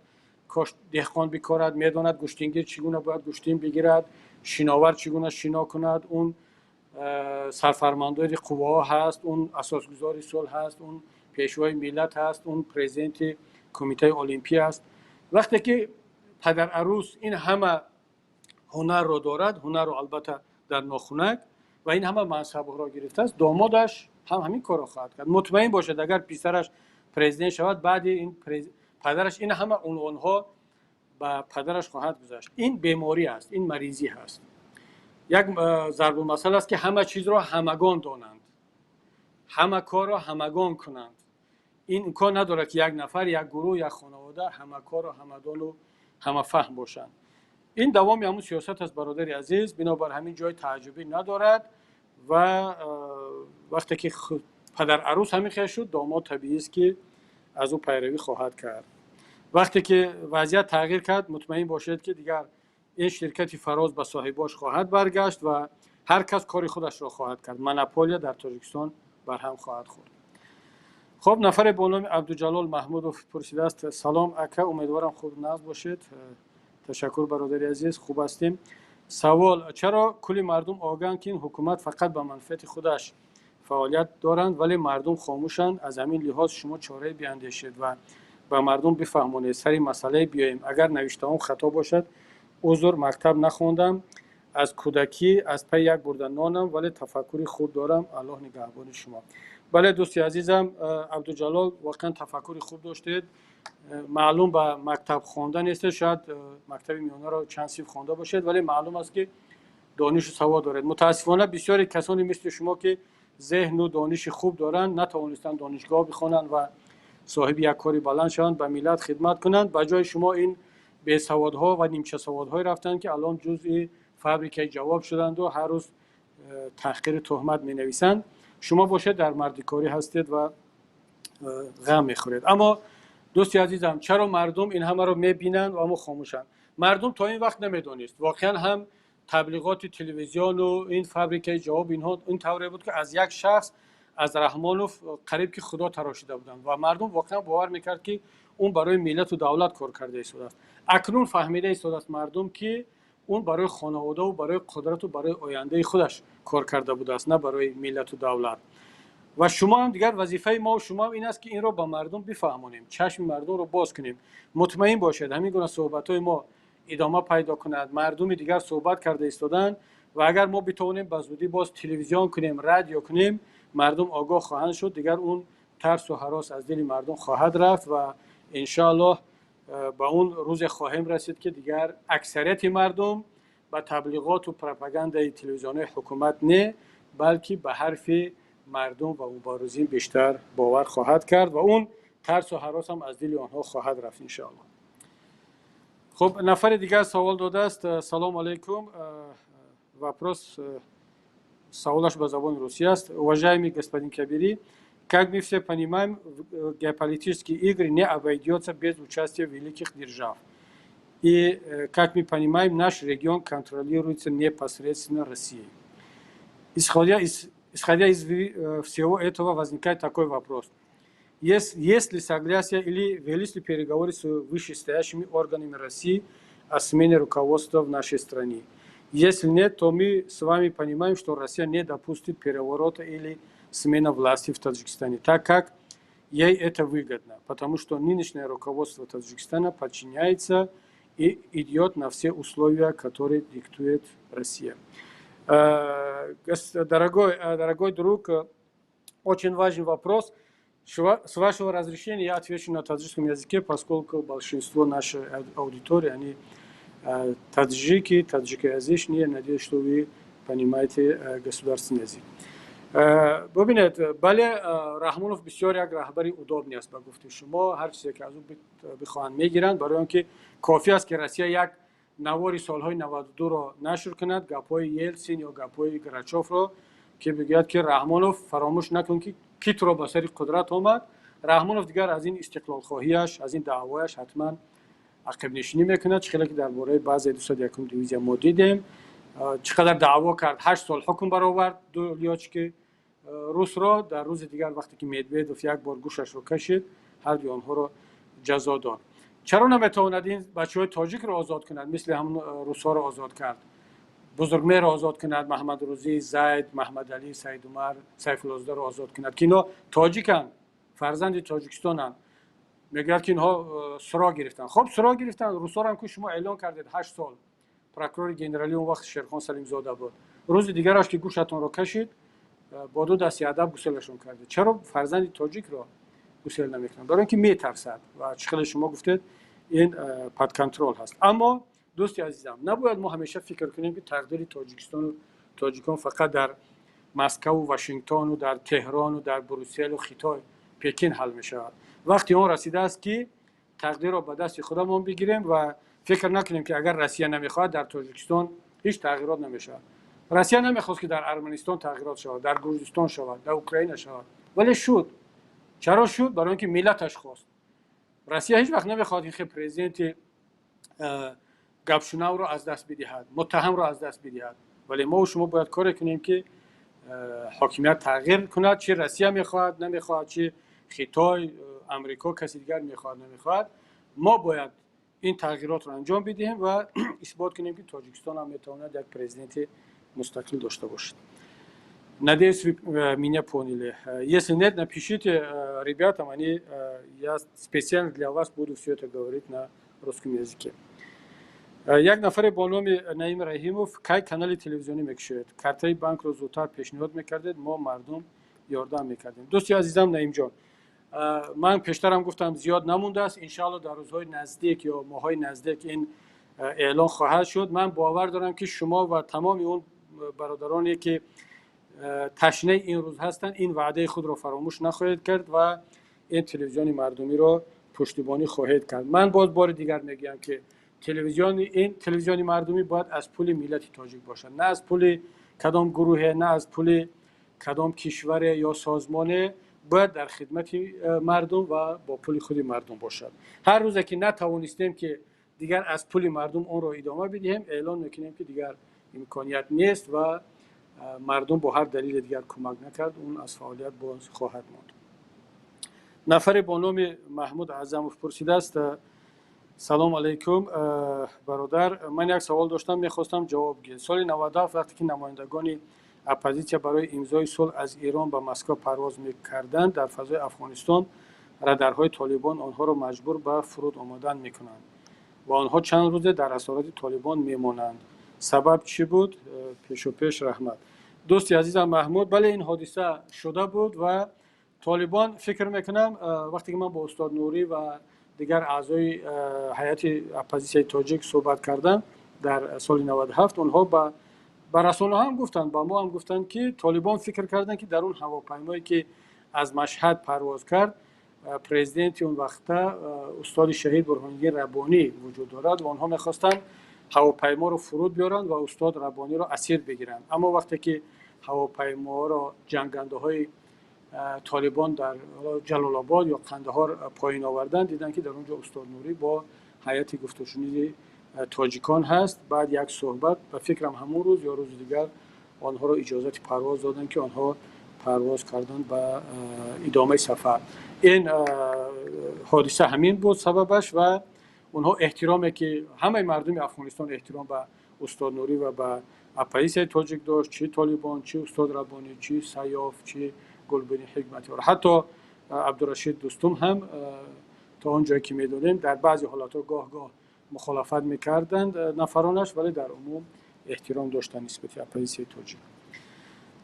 деҳқон бикорад, медонад, гӯштингир чӣ гуна бояд гӯштин бигирад, шиновар чӣ гуна шино кунад. Он сарфармондори қувваҳо ҳаст, он асосгузори сулҳ ҳаст, он пешвои миллат ҳаст, он президенти Кумитаи Олимпӣ аст. Вақте ки падарарӯс ин ҳама ҳунарро дорад, ҳунарро албатта дар нохунак, ва ин ҳама мансабҳоро гирифтааст, домодаш ҳам ҳамин корро хоҳад кард. Мутмаин бошад, агар писараш президент шавад, баъди ин падараш ин ҳама унвонҳо ба падараш хоҳад гузашт. Ин беморӣ аст, ин маризӣ ҳаст. Як зарбулмасал аст, ки ҳама чизро ҳамагон донанд, ҳама корро ҳамагон кунанд. Ин имкон надорад, ки як нафар, як гурӯҳ, як хонавода ҳамакору ҳамадону ҳамафаҳм бошанд. Ин давоми ҳамун сиёсат аст, бародари азиз. Бинобар ҳамин ҷои тааҷҷубӣ надорад ва вақте ки падарарӯс ҳамин хел шуд, домод табиист, ки аз ӯ пайравӣ хоҳад кард. Вақте ки вазъият тағйир кард, мутмаин бошед, ки дигар ин ширкати Фароз ба соҳибош хоҳад баргашт ва ҳар кас кори худашро хоҳад кард. Монополия дар Тоҷикистон барҳам хоҳад хӯрд. Хуб, нафаре бо номи Абдуҷалол Маҳмудов пурсидааст: «Салом, ака, умедворам, хуб нағз бошед». Ташаккур, бародари азиз, хуб ҳастем. Савол: чаро кулли мардум огаҳанд, ки ин ҳукумат фақат ба манфиати худаш фаъолият доранд, вале мардум хомӯшанд? Аз ҳамин лиҳоз шумо чорае биандешед ва ба мардум бифаҳмонед. Сари масъалае биёем. Агар навиштаҳом хато бошад, узр, мактаб нахондам, аз кӯдакӣ аз пайи як бурда нонам, вале тафаккури хуб дорам. Аллоҳ нигаҳбони шумо. Бале, дӯсти азизам Абдуҷалол, воқеан тафаккури хуб доштед. Маълум, ба мактаб хонда нестед, шояд мактаби миёнаро чанд синф хонда бошед, вале маълум аст, ки донишу савод доред. Мутаассифона, бисёре касоне мисли шумо, ки зеҳну дониши хуб доранд, натавонистанд донишгоҳ бихонанд ва соҳиби як кори баланд шаванд, ба миллат хидмат кунанд. Ба ҷои шумо ин бесаводҳо ва нимчасаводҳое рафтанд, ки алон ҷузъи фабрикаи ҷавоб шуданду ҳар рӯз таҳқиру туҳмат менависанд. Шумо бошед, дар мардикорӣ ҳастед ва ғам мехӯред. Аммо, дӯсти азизам, чаро мардум ин ҳамаро мебинанд, аммо хомӯшанд? Мардум то ин вақт намедонист. Воқеан ҳам таблиғоти телевизиону ин фабрикаи ҷавоб, инҳо ин тавре буд, ки аз як шахс, аз Раҳмонов, қариб ки худо тарошида буданд ва мардум воқеан бовар мекард, ки он барои миллату давлат кор карда истодааст. Акнун фаҳмида истодааст мардум, ки он барои хонаводаву барои қудрату барои ояндаи худаш кор карда будааст, на барои миллату давлат. Ва шумо ҳам, дигар вазифаи мо шумо ҳам ин аст, ки инро ба мардум бифаҳмонем, чашми мардумро боз кунем. Мутмаин бошед, ҳамин гуна суҳбатҳои мо идома пайдо кунад, мардуми дигар суҳбат карда истоданд ва агар мо битавонем ба зудӣ боз телевизион кунем, радио кунем, мардум огоҳ хоҳанд шуд. Дигар он тарсу ҳарос аз дили мардум хоҳад рафт ва иншоаллоҳ ба он рӯзе хоҳем расид, ки дигар аксарияти мардум ба таблиғоту пропагандаи телевизионҳои ҳукумат не, балки ба ҳарфи мардум ва муборизин бештар бовар хоҳад кард ва он тарсу ҳарос ҳам аз дили онҳо хоҳад рафт, иншоаллоҳ. Хуб, нафари дигар савол додааст: «Салому алайкум, вопрос Саволаш ба забони русӣ аст. Уважаемый господин Кабири, как мы все понимаем, геополитические игры не обойдется без участия великих держав. И, как мы понимаем, наш регион контролируется непосредственно Россией. Исходя из всего этого, возникает такой вопрос. Есть ли согласие или велись ли переговоры с вышестоящими органами России о смене руководства в нашей стране? Если нет, то мы с вами понимаем, что Россия не допустит переворота или смена власти в Таджикистане, так как ей это выгодно, потому что нынешнее руководство Таджикистана подчиняется и идет на все условия, которые диктует Россия. Дорогой друг, очень важный вопрос. С вашего разрешения я отвечу на таджикском языке, поскольку большинство нашей аудитории, они таджики, таджикоязычные. Надеюсь, что вы понимаете государственный язык. Бубинед, бале, Раҳмонов бисёр як раҳбари удобный аст. Ба гуфти шумо, ҳар чизе ки аз ӯ бихоҳанд, мегиранд, барои он ки кофӣ аст, ки Россия як навори солҳои 92-ро нашр кунад, гапҳои Елсин ё гапҳои Грачовро, ки бигӯяд, ки Раҳмонов, фаромӯш накун, ки ки туро ба сари қудрат омад. Раҳмонов дигар аз ин истиқлолхоҳияш, аз ин даъвояш ҳатман ақибнишинӣ мекунад. Чӣ хеле ки дар бораи базаи 201-ум дивизия мо дидем, чӣ қадар даъво кард, 8 сол ҳукм баровард ду лётчики русро. Дар рӯзи дигар, вақте ки Медведев як бор гӯшашро кашид, ҳардуи онҳоро ҷазо дод. Чаро наметавонад ин бачаҳои тоҷикро озод кунад, мисли ҳамон русҳоро озод кард, Бузургмеҳрро озод кунад, Маҳмадрӯзӣ, Зайд, Маҳмадалӣ, Саидумар, Сайфуллозодаро озод кунад, ки инҳо тоҷиканд, фарзанди Тоҷикистонанд? Мегӯяд, ки инҳо сироҳ гирифтанд. Хоб, сироҳ гирифтанд, русҳоро ҳам ки шумо эълон кардед 8 сол, прокурори генералӣ он вақт Шерхон Салимзода буд, рӯзи дигараш ки гӯшатонро кашид, бо ду дасти адаб гуселашон кардед. Чаро фарзанди тоҷикро гусел намекунанд? Барои он ки метарсад ва, чӣ хеле шумо гуфтед, ин под контроль ҳаст. Аммо, дӯсти азизам, набояд мо ҳамеша фикр кунем, ки тақдири Тоҷикистону тоҷикон фақат дар Москаву Вашингтону дар Теҳрону дар Брюсселу Хитой, Пекин ҳал мешавад. Вақти он расидааст, ки тақдирро ба дасти худамон бигирем ва фикр накунем, ки агар Россия намехоҳад, дар Тоҷикистон ҳеҷ тағйирот намешавад. Россия намехост, ки дар Арманистон тағйирот шавад, дар Гурҷистон шавад, дар Украина шавад, вале шуд. Чаро шуд? Барои он ки миллаташ хост. Россия ҳеҷ вақт намехоҳад ин хел президенти гапшунавро аз даст бидиҳад, муттаҳамро аз даст бидиҳад, вале мо шумо бояд коре кунем, ки ҳокимият тағйир кунад. Чи Россия мехоҳад, намехоҳад, чи Хитой, Амрико, каси дигар мехоҳад, намехоҳад, мо бояд ин тағйиротро анҷом бидиҳем ва исбот кунем, ки Тоҷикистон ҳам метавонад як президенти мустақил дошта бошад. Надеюсь, вы меня поняли. Если нет, напишите ребятам, они, я специально для вас буду все это говорить на русском языке. Як нафаре бо номи Наим Раҳимов: кай канали телевизионӣ мекушоед? Картаи банкро зудтар пешниҳод мекардед, мо мардум ёрдам мекардем. Дӯсти азизам Наимҷон, ман пештарам гуфтам, зиёд намондааст. Иншаалло, дар рӯзҳои наздик ё моҳҳои наздик ин эълон хоҳад шуд. Ман бовар дорам, ки шумо ва тамоми он бародароне, ки ташнаи ин рӯз ҳастанд, ин ваъдаи худро фаромӯш нахоҳед кард ва ин телевизиони мардумиро пуштибонӣ хоҳед кард. Ман боз бори дигар мегӯям, ки телевизиони ин телевизиони мардумӣ бояд аз пули миллати тоҷик бошад, на аз пули кадом гурӯҳе, на аз пули кадом кишваре ё созмоне. Бояд дар хидмати мардум ва бо пули худи мардум бошад. Ҳар рӯзе ки натавонистем, ки дигар аз пули мардум онро идома бидиҳем, эълон мекунем, ки дигар имконият нест ва мардум бо ҳар далели дигар кӯмак накард, он аз фаъолият боз хоҳад монд. Нафаре бо номи Маҳмуд Аъзамов пурсидааст: салом алайкум, бародар, ман як савол доштам, мехостам ҷавоб гиред. Соли 97, вақте ки намояндагони оппозитсия барои имзои сулҳ аз Эрон ба Москва парвоз мекарданд, дар фазои Афғонистон радарҳои Толибон онҳоро маҷбур ба фуруд омадан мекунанд ва онҳо чанд рӯзе дар асорати Толибон мемонанд. Сабаб чӣ буд? Пешопеш раҳмат. Дӯсти азизам Маҳмуд, бале, ин ҳодиса шуда буд ва Толибон, фикр мекунам, вақте ки ман бо устод Нурӣ ва дигар аъзои ҳайати оппозитсияи тоҷик суҳбат кардам дар соли 97, онҳо ба расонаҳо ҳам гуфтанд, ба мо ҳам гуфтанд, ки Толибон фикр карданд, ки дар он ҳавопаймое, ки аз Машҳад парвоз кард, президенти он вақта, устоди шаҳид Бурҳониддин Раббонӣ вуҷуд дорад ва онҳо мехостанд ҳавопайморо фуруд биёранд ва устод Раббониро асир бигиранд. Аммо вақте ки ҳавопаймоҳоро ҷангандаҳои Толибон дар Ҷалолобод ё Қандаҳор поён оварданд, диданд, ки дар он ҷо устод Нурӣ бо ҳайати гуфтушуниди тоҷикон ҳаст. Баъд як суҳбат, ба фикрам, ҳамон рӯз ё рӯзи дигар онҳоро иҷозати парвоз доданд, ки онҳо парвоз карданд ба идомаи сафар. Ин ҳодиса ҳамин буд сабабаш. Ва онҳо эҳтироме, ки ҳамаи мардуми Афғонистон эҳтиром ба устод Нурӣ ва ба оппозитсияи тоҷик дошт, чӣ Толибон, чӣ устод Раббонӣ, чӣ Сайёф, чӣ Гулбини Ҳикматёр, ҳатто Абдурашид Дӯстум ҳам, то он ҷое ки медонем, дар баъзе ҳолатҳо гоҳ-гоҳ мухолафат мекарданд нафаронаш, вале дар умум эҳтиром доштанд нисбати оппозитсияи тоҷик.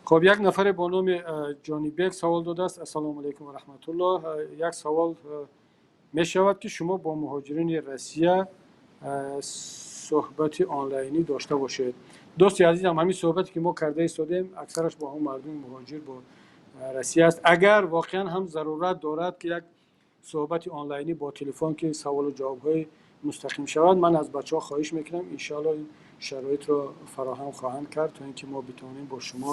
Хоб, як нафаре бо номи Ҷонибек савол додааст: «Ассалому алайкум ва раҳматуллоҳ. Як савол: мешавад, ки шумо бо муҳоҷирони Россия суҳбати онлайнӣ дошта бошед?» Дӯсти азизам, ҳамин суҳбате, ки мо карда истодем, аксараш бо ҳамон мардуми муҳоҷир бо Россия аст. Агар воқеан ҳам зарурат дорад, ки як суҳбати онлайнӣ бо телефон, ки саволу ҷавобҳои мустақим шавад, ман аз бачаҳо хоҳиш мекунам, иншоалло ин шароитро фароҳам хоҳанд кард, то ин ки мо битавонем бо шумо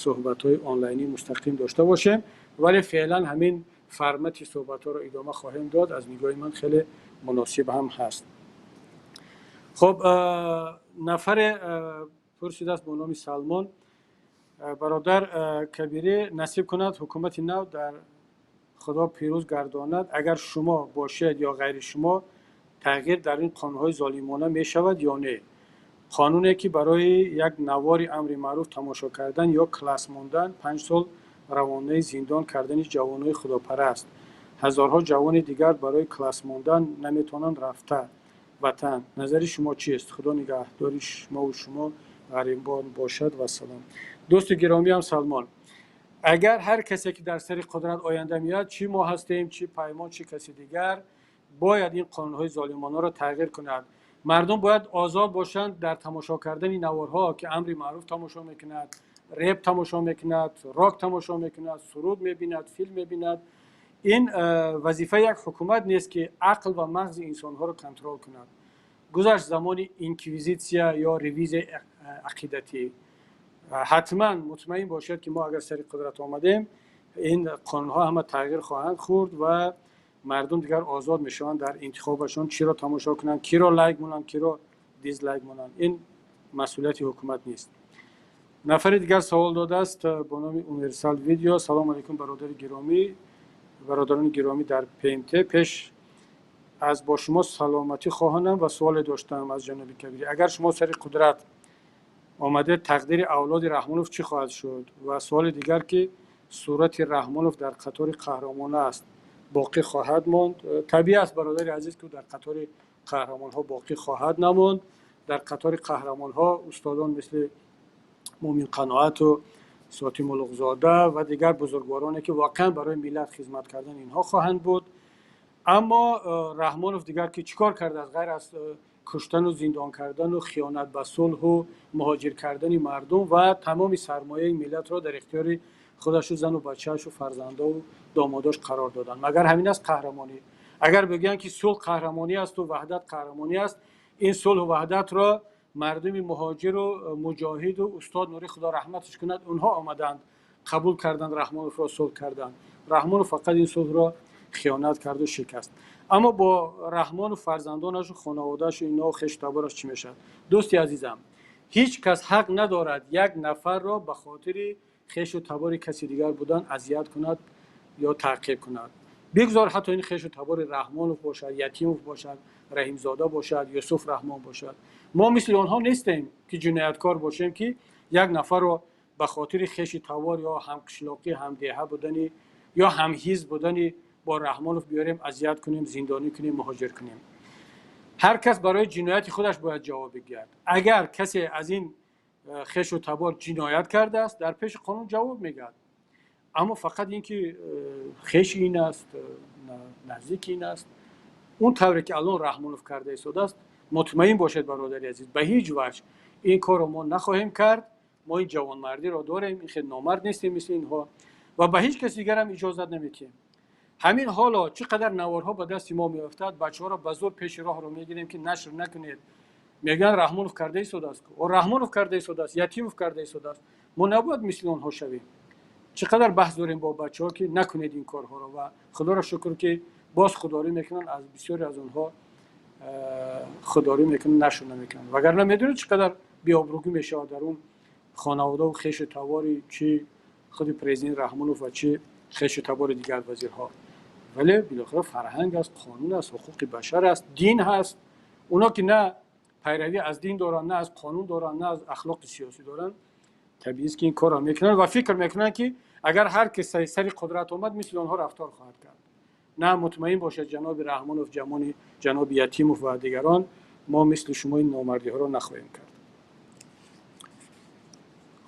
суҳбатҳои онлайнӣ мустақим дошта бошем. Вале феълан ҳамин формати суҳбатҳоро идома хоҳем дод, аз нигоҳи ман хеле муносиб ҳам ҳаст. Хоб, нафаре пурсидааст бо номи Салмон: «Бародар Кабирӣ, насиб кунад ҳукумати нав дар Худо пирӯз гардонад. Агар шумо бошед ё ғайри шумо, тағйир дар ин қонунҳои золимона мешавад ё не? Қонуне, ки барои як навори амри маъруф тамошо кардан ё класс мондан 5 сол равонаи зиндон кардани ҷавонони худопараст. Ҳазорҳо ҷавони дигар барои класс мондан наметавонанд рафта ватан. Назари шумо чист? Худо нигаҳдори мову шумо ғарибон бошад. Вассалом.» Дӯсти гиромиам Салмон, агар ҳар касе, ки дар сари қудрат оянда меояд, чӣ мо ҳастем, чӣ Паймон, чӣ каси дигар, бояд ин қонунҳои золимонаро тағйир кунад. Мардум бояд озод бошанд дар тамошо кардани наворҳо, ки амри маъруф тамошо мекунад, реп тамошо мекунад, рок тамошо мекунад, суруд мебинад, филм мебинад. Ин вазифаи як ҳукумат нест, ки ақл ва мағзи инсонҳоро контрол кунад. Гузашт замони инквизитсия ё ревизияи ақидатӣ. Ҳатман мутмаин бошед, ки мо агар сари қудрат омадем, ин қонунҳо ҳама тағйир хоҳанд хӯрд ва мардум дигар озод мешаванд дар интихобашон, чиро тамошо кунанд, киро лайк монанд, киро дизлайк монанд. Ин масъулияти ҳукумат нест. Нафари дигар савол додааст бо номи Универсал Видео: «Салому алайкум, бародари гиромӣ, бародарони гиромӣ дар ПМТ. Пеш аз бо шумо саломатӣ хоҳонам ва суоле доштам аз ҷаноби Кабирӣ. Агар шумо сари қудрат омадед, тақдири авлоди Раҳмонов чӣ хоҳад шуд? Ва суоли дигар, ки сурати Раҳмонов дар қатори қаҳрамона аст, боқӣ хоҳад монд?» Табиӣ аст, бародари азиз, ки дар қатори қаҳрамонҳо боқӣ хоҳад намонд. Дар қатори қаҳрамонҳо устодон мисли Муъмин Қаноату Соти Мулуқзода ва дигар бузургвороне, ки воқеан барои миллат хизмат кардан, инҳо хоҳанд буд. Аммо Раҳмонов дигар ки чӣ кор кардааст, ғайр аз куштану зиндон кардану хиёнат ба сулҳу муҳоҷир кардани мардум ва тамоми сармояи миллатро дар ихтиёри худашу зану бачаашу фарзандову домодош қарор додан? Магар ҳамин аст қаҳрамонӣ? Агар бигӯянд, ки сулҳ қаҳрамонӣ асту ваҳдат қаҳрамонӣ аст, ин сулҳу ваҳдатро мардуми муҳоҷиру муҷоҳиду устод Нури, Худо раҳматаш кунад, онҳо омаданд, қабул карданд Раҳмоновро, сулҳ карданд. Раҳмонов фақат ин сулҳро хиёнат карду шикаст. Аммо бо Раҳмону фарзандонашу хонаводаашу ино хешу табораш чӣ мешавад? Дӯсти азизам, ҳеҷ кас ҳақ надорад як нафарро ба хотири хешу табори каси дигар будан азият кунад ё таъқиб кунад. Бигзор ҳатто ин хешу табори Раҳмонов бошад, Ятимов бошад, Раҳимзода бошад, Юсуф Раҳмон бошад. Мо мисли онҳо нестем, ки ҷинояткор бошем, ки як нафарро ба хотири хеши табор ё ҳамқишлоқӣ, ҳамдеҳа будани ё ҳамҳизб будани бо Раҳмонов биёрем, азият кунем, зиндонӣ кунем, муҳоҷир кунем. Ҳар кас барои ҷинояти худаш бояд ҷавоб бигӯяд. Агар касе аз ин хешу табор ҷиноят кардааст, дар пеши қонун ҷавоб мегӯяд. Аммо фақат ин ки хеши ин аст, наздики ин аст, он тавре ки аллон Раҳмонов карда истодааст, мутмаин бошед, бародари азиз, ба ҳеҷ ваҷҳ ин корро мо нахоҳем кард. Мо ин ҷавонмардиро дорем, ин хел номард нестем мисли инҳо ва ба ҳеҷ каси дигарам иҷозат намедиҳем. Ҳамин ҳоло чӣ қадар наворҳо ба дасти мо меафтад, бачаҳоро ба зур пеши роҳро мегирем, ки нашр накунед. Мегӯянд, Раҳмонов карда истодааст. О, Раҳмонов карда истодааст, Ятимов карда истодааст. Мо набояд мисли онҳо шавем. Чӣ қадар баҳс дорем бо бачаҳо, ки накунед ин корҳоро, ва худоро шукр, ки боз худдорӣ мекунанд, аз бисёре аз онҳо худдорӣ мекунанд, нашр намекунанд. Вагарна медонед, чӣ қадар беобрӯгӣ мешавад дар он хонавода ва хешу табори чӣ худи президент Раҳмонов ва чӣ хешу табори дигар вазирҳо. Вале билохира фарҳанг аст, қонун аст, ҳуқуқи башар аст, дин ҳаст. Оно ки на пайравӣ аз дин доранд, на аз қонун доранд, на аз ахлоқи сиёсӣ доранд, табиист, ки ин корро мекунанд ва фикр мекунанд, ки агар ҳар кас сари қудрат омад, мисли онҳо рафтор хоҳад кард. На, мутмаин бошед, ҷаноби Раҳмонов, ҷамони ҷаноби Ятимов ва дигарон, мо мисли шумо ин номардиҳоро нахоҳем кард.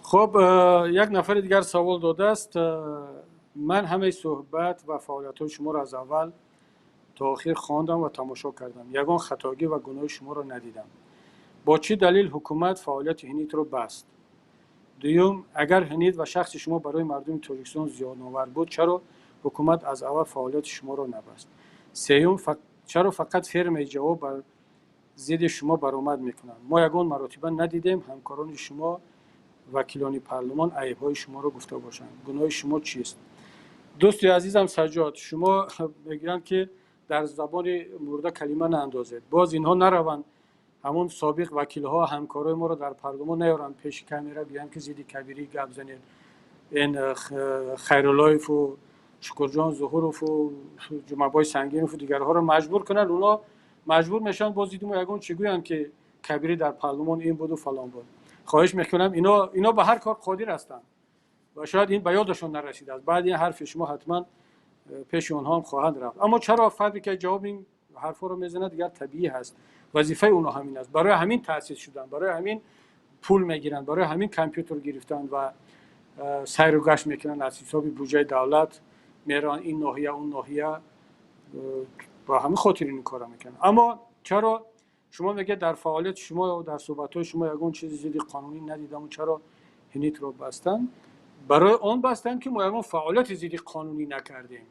Хуб, як нафари дигар савол додааст: ман ҳамаи суҳбат ва фаъолиятҳои шуморо аз аввал то охир хондам ва тамошо кардам, ягон хатогӣ ва гуноҳи шуморо надидам. Бо чӣ далел ҳукумат фаъолияти ҳинитро баст? Дуюм, агар ҳинит ва шахси шумо барои мардуми Тоҷикистон зиёновар буд, чаро ҳукумат аз аввал фаъолияти шуморо набаст? Сеюм, чаро фақат фермаи Ҷавоб бар зидди шумо баромад мекунанд? Мо ягон маротиба надидем, ҳамкорони шумо, вакилони парлумон, айбҳои шуморо гуфта бошанд. Гуноҳи шумо чист? Дӯсти азизам Саҷҷод, шумо мегӯянд, ки дар забони мурда калима наандозед. Боз инҳо нараванд, ҳамон собиқ вакилҳо, ҳамкорои моро дар парлумон наёранд пеши камера, гӯянд, ки зидди Кабирӣ гап занед. Ин Хайруллоеву Шукурҷон Зуҳурову Ҷумъабой Сангинову дигарҳоро маҷбур кунанд, онҳо маҷбур мешаванд боз зидди мо ягон чӣ гӯянд, ки Кабирӣ дар парлумон ин буду фалон буд. Хоҳиш мекунам, ино ба ҳар кор қодир ҳастанд ва шояд ин ба ёдашон нарасидааст. Баъд ин ҳарфи шумо ҳатман пеши онҳо ҳам хоҳанд рафт. Аммо чаро фабрикаи Ҷавоб ин ҳарфҳоро мезанад, дигар табиӣ ҳаст. Вазифаи онҳо ҳамин аст, барои ҳамин таъсис шуданд, барои ҳамин пул мегиранд, барои ҳамин компютер гирифтанд ва сайру гашт мекунанд, аз ҳисоби буҷаи давлат мераванд ин ноҳия, он ноҳия, ба ҳамин хотир ин корро мекунанд. Аммо чаро шумо мегӯед, дар фаъолияти шумо, дар суҳбатҳои шумо ягон чизи зидди қонунӣ надидаму чаро ҳинитро бастанд? Барои он бастанд, ки мо ягон фаъолияти зидди қонунӣ накардем.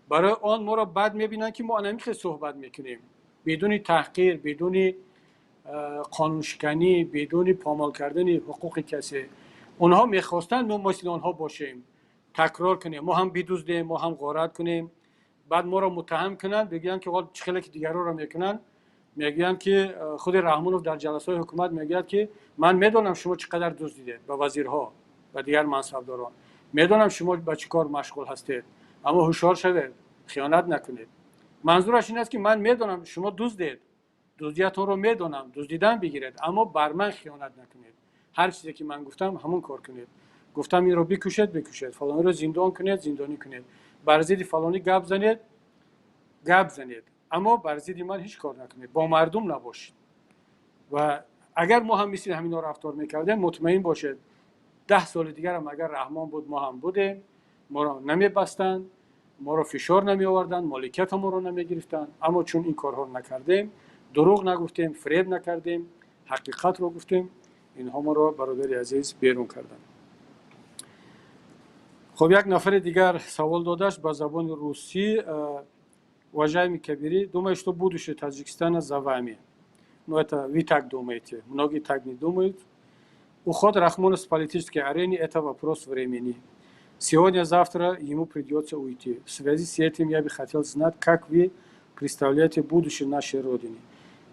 Барои он моро бад мебинанд, ки мо ана ҳамин хел суҳбат мекунем, бидуни таҳқир, бидуни қонуншиканӣ, бидуни помол кардани ҳуқуқи касе. Онҳо мехостанд, мо мисли онҳо бошем, такрор кунем, мо ҳам бидуздем, мо ҳам ғорат кунем, баъд моро муттаҳам кунанд, бигӯянд, ки чӣ хеле ки дигарҳоро мекунанд. Мегӯянд, ки худи Раҳмонов дар ҷаласаҳои ҳукумат мегӯяд, ки ман медонам, шумо чӣ қадар дуздидед, ба вазирҳо, ба дигар мансабдорон, медонам, шумо ба чӣ кор машғул ҳастед, аммо ҳушёр шавед, хиёнат накунед. Манзураш ин аст, ки ман медонам, шумо дуздед, дуздиятонро медонам, дуздидан бигиред, аммо бар ман хиёнат накунед. Ҳар чизе ки ман гуфтам, ҳамон кор кунед. Гуфтам инро бикушед, бикушед, фалониро зиндон кунед, зиндонӣ кунед, бар зидди фалонӣ гап занед, гап занед, аммо бар зидди ман ҳеҷ кор накунед, бо мардум набошед. Ва агар мо ҳам мисли ҳаминҳо рафтор мекардем, мутмаин бошед, 10 соли дигарам агар Раҳмон буд, мо ҳам будем, моро намебастанд, моро фишор намеоварданд, моликияти моро намегирифтанд. Аммо чун ин корҳоро накардем, дурӯғ нагуфтем, фиреб накардем, ҳақиқатро гуфтем, инҳо моро, бародари азиз, берун карданд. Хуб, як нафари дигар савол додааст ба забони русӣ: уважаемый Кабири, думаю, что будущее Таджикистана за вами. Ну, это вы так думаете, многие так не думают. Уход Рахмона с политической арены – это вопрос времени. Сегодня-завтра ему придется уйти. В связи с этим я бы хотел знать, как вы представляете будущее нашей Родины.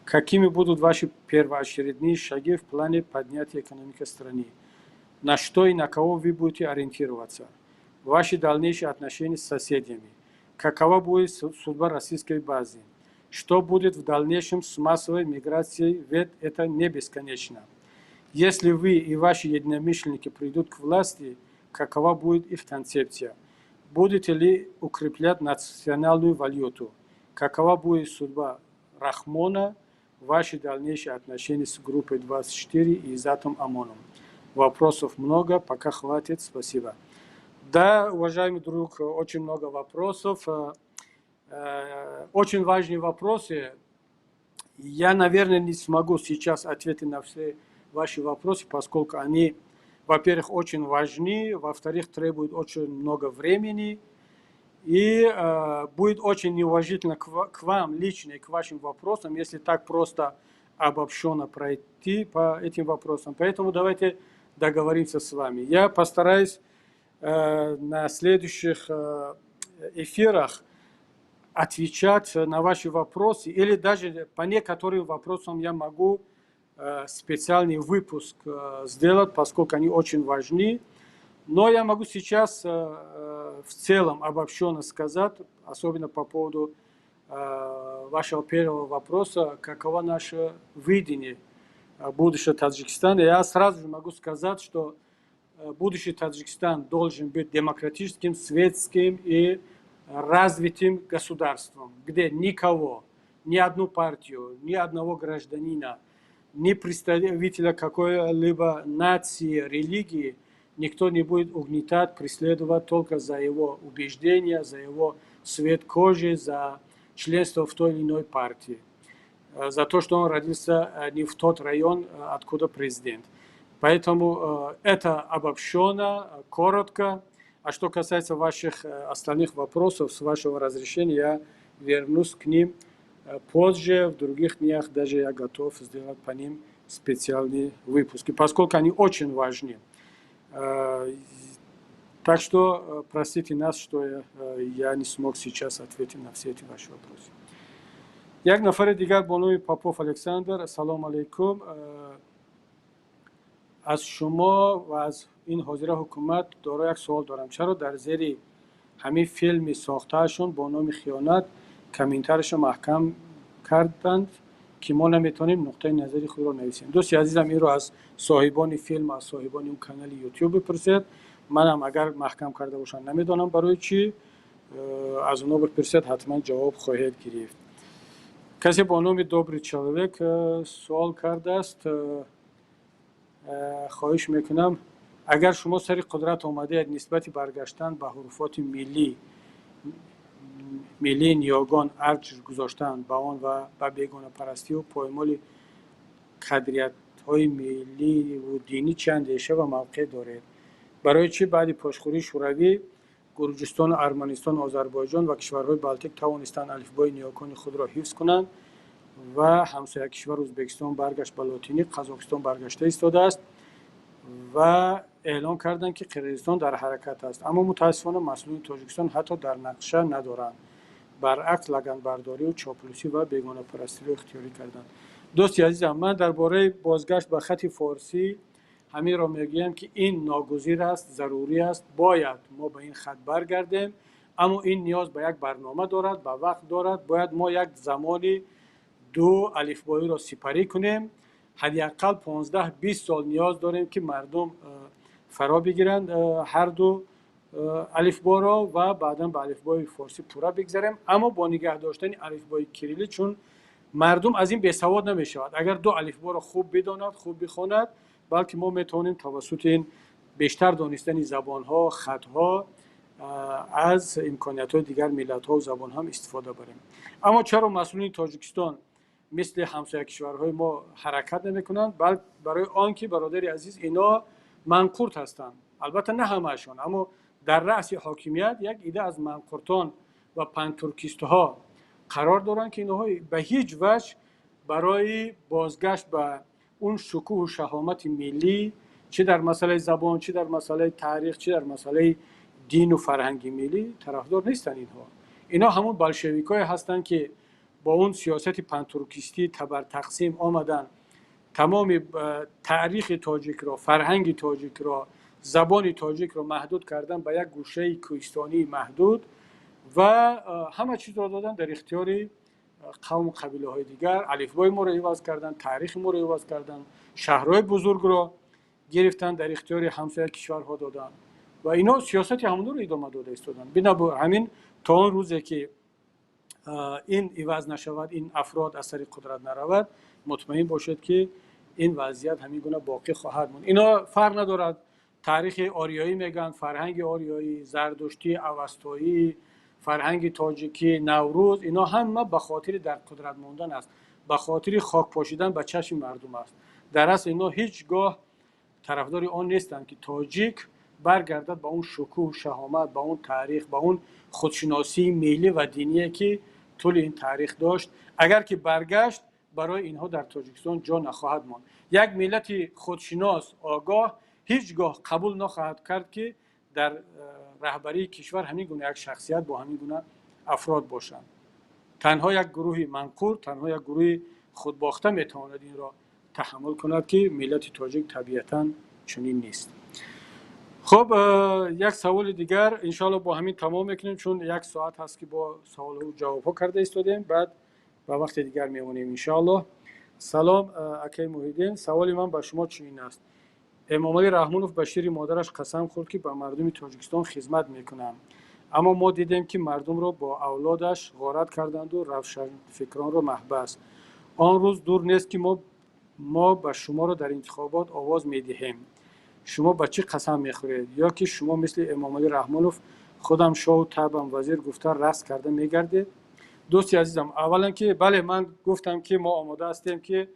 Какими будут ваши первоочередные шаги в плане поднятия экономики страны? На что и на кого вы будете ориентироваться? Ваши дальнейшие отношения с соседями? Какова будет судьба российской базы? Что будет в дальнейшем с массовой миграцией, ведь это не бесконечно? Если вы и ваши единомышленники придут к власти, какова будет их концепция? Будете ли укреплять национальную валюту? Какова будет судьба Рахмона, ваши дальнейшие отношения с группой 24 и Изатом Амоном? Вопросов много, пока хватит, спасибо. Да, уважаемый друг, очень много вопросов. Очень важные вопросы. Я, наверное, не смогу сейчас ответить на все ваши вопросы, поскольку они, во-первых, очень важны, во-вторых, требуют очень много времени, и будет очень неуважительно к вам лично и к вашим вопросам, если так просто обобщенно пройти по этим вопросам. Поэтому давайте Договоримся с вами. Я постараюсь на следующих эфирах отвечать на ваши вопросы, или даже по некоторым вопросам я могу специальный выпуск сделать, поскольку они очень важны. Но я могу сейчас в целом обобщенно сказать, особенно по поводу вашего первого вопроса, каково наше видение будущего Таджикистана. Я сразу же могу сказать, что будущий Таджикистан должен быть демократическим, светским и развитым государством, где никого, ни одну партию, ни одного гражданина, ни представителя какой-либо нации, религии никто не будет угнетать, преследовать только за его убеждения, за его цвет кожи, за членство в той или иной партии, за то, что он родился не в тот район, откуда президент. Поэтому это обобщенно, коротко. А что касается ваших остальных вопросов, с вашего разрешения я вернусь к ним позже, в других днях даже я готов сделать по ним специальные выпуски, поскольку они очень важны. Так что простите нас, что я не смог сейчас ответить на все эти ваши вопросы. Як нафари дигар бо номи Попов Александр: «Салом алейкум, аз шумо ва аз ин ҳозира ҳукумат доро як суол дорам. Чаро дар зери ҳамин филми сохтаашон бо номи «Хиёнат» комментарияшо маҳкам карданд, ки мо наметавонем нуқтаи назари худро нависем?» Дӯсти азизам, инро аз соҳибони филм, аз соҳибони он канали Ютуб бипурсед. Манам агар маҳкам карда бошанд, намедонам барои чӣ. Аз онҳо бипурсед, ҳатман ҷавоб хоҳед гирифт. Касе бо номи Добрый человек суол кардааст: «Хоҳиш мекунам, агар шумо сари қудрат омадаед, нисбати баргаштан ба ҳуруфоти миллии ниёгон, арҷ гузоштан ба он ва ба бегонапарастию поймоли қадриятҳои милливу динӣ чӣ андеша ва мавқеъ доред? Барои чӣ баъди пошхӯрии Шӯравӣ Гурҷистону Арманистону Озарбойҷон ва кишварҳои Балтик тавонистанд алифбои ниёкони худро ҳифз кунанд ва ҳамсоякишвар Ӯзбекистон баргашт ба лотинӣ, Қазоқистон баргашта истодааст ва эълон карданд, ки Қирғизистон дар ҳаракат аст, аммо мутаассифона масъулини Тоҷикистон ҳатто дар нақша надоранд, баръакс лаганбардорию чоплусӣ ва бегонапарастиро ихтиёрӣ карданд?» Дӯсти азизам, ман дар бораи бозгашт ба хати форсӣ ҳаминро мегӯям, ки ин ногузир аст, зарурӣ аст, бояд мо ба ин хат баргардем, аммо ин ниёз ба як барнома дорад, ба вақт дорад. Бояд мо як замони ду алифбоиро сипарӣ кунем. Ҳадди ақал 15-20 сол ниёз дорем, ки мардум фаро бигиранд ҳарду алифборо ва баъдан ба алифбои форсӣ пурра бигзарем, аммо бо нигаҳ доштани алифбои кирилӣ, чун мардум аз ин бесавод намешавад, агар ду алифборо хуб бидонад, хуб бихонад. Балки мо метавонем тавассути ин бештар донистани забонҳо, хатҳо аз имкониятҳои дигар миллатҳо забонҳо ҳам истифода барем. Аммо чаро масъулини Тоҷикистон мисли ҳамсоя кишварҳои мо ҳаракат намекунанд? Бал барои он ки, бародари азиз, ино манқурт ҳастанд. Албатта, на ҳамаашон, аммо дар раъси ҳокимият як ида аз манқуртон ва пантуркистҳо қарор доранд, ки инҳо ба ҳеҷ ваҷҳ барои бозгашт ба он шукӯҳу шаҳомати миллӣ, чӣ дар масъалаи забон, чӣ дар масъалаи таърих, чӣ дар масъалаи дину фарҳанги миллӣ тарафдор нестанд. Инҳо ҳамун болшевикое ҳастанд, ки бо он сиёсати пантуркистӣ, табартақсим омаданд, тамоми таърихи тоҷикро, фарҳанги тоҷикро, забони тоҷикро маҳдуд кардан ба як гӯшаи кӯҳистонии маҳдуд ва ҳама чизро додан дар ихтиёри қавму қабилаҳои дигар. Алифбои моро иваз карданд, таърихи моро иваз карданд, шаҳрҳои бузургро гирифтанд, дар ихтиёри ҳамсоя кишварҳо доданд ва ино сиёсати ҳамонро идома дода истоданд. Бинобар ҳамин, то он рӯзе ки ин иваз нашавад, ин афрод аз сари қудрат наравад, мутмаин бошед, ки ин вазъият ҳамин гуна боқӣ хоҳад монд. Ино фарқ надорад, таърихи ориёӣ мегӯянд, фарҳанги ориёӣ, зардуштӣ, авастоӣ, фарҳанги тоҷикӣ, Наврӯз, ино ҳама ба хотири дар қудрат мондан аст, ба хотири хок пошидан ба чашми мардум аст. Дар асл ино ҳеҷ гоҳ тарафдори он нестанд, ки тоҷик баргардад ба он шукӯҳу шаҳомат, ба он таърих, ба он худшиносии миллӣ ва диние, ки тӯли ин таърих дошт. Агар ки баргашт, барои инҳо дар Тоҷикистон ҷо нахоҳад монд. Як миллати худшинос, огоҳ ҳеҷ гоҳ Ҳеҷ гоҳ қабул нахоҳад кард, ки дар раҳбарии кишвар ҳамин гуна як шахсият бо ҳамин гуна афрод бошанд. Танҳо як гурӯҳи манқур, танҳо як гурӯҳи худбохта метавонад инро таҳаммул кунад, ки миллати тоҷик табиатан чунин нест. Хуб, як саволи дигар, иншоалло, бо ҳамин тамом мекунем, чун як соат ҳаст, ки бо саволу ҷавобҳо карда истодем. Баъд ба вақти дигар мемонем, иншоаллоҳ. Салом, акаи Муҳиддин, саволи ман ба шумо чунин аст: Эмомалӣ Раҳмонов ба шири модараш қасам хӯрд, ки ба мардуми Тоҷикистон хизмат мекунам, аммо мо дидем, ки мардумро бо авлодаш ғорат карданду равшанфикронро маҳбас. Он рӯз дур нест, ки мо ба шуморо дар интихобот овоз медиҳем. Шумо ба чӣ қасам мехӯред? Ё ки шумо мисли Эмомалӣ Раҳмонов худам шоҳу табам вазир гуфта рақс карда мегардед? Дӯсти азизам, аввалан ки бале, ман гуфтам, ки мо омода ҳастем, ки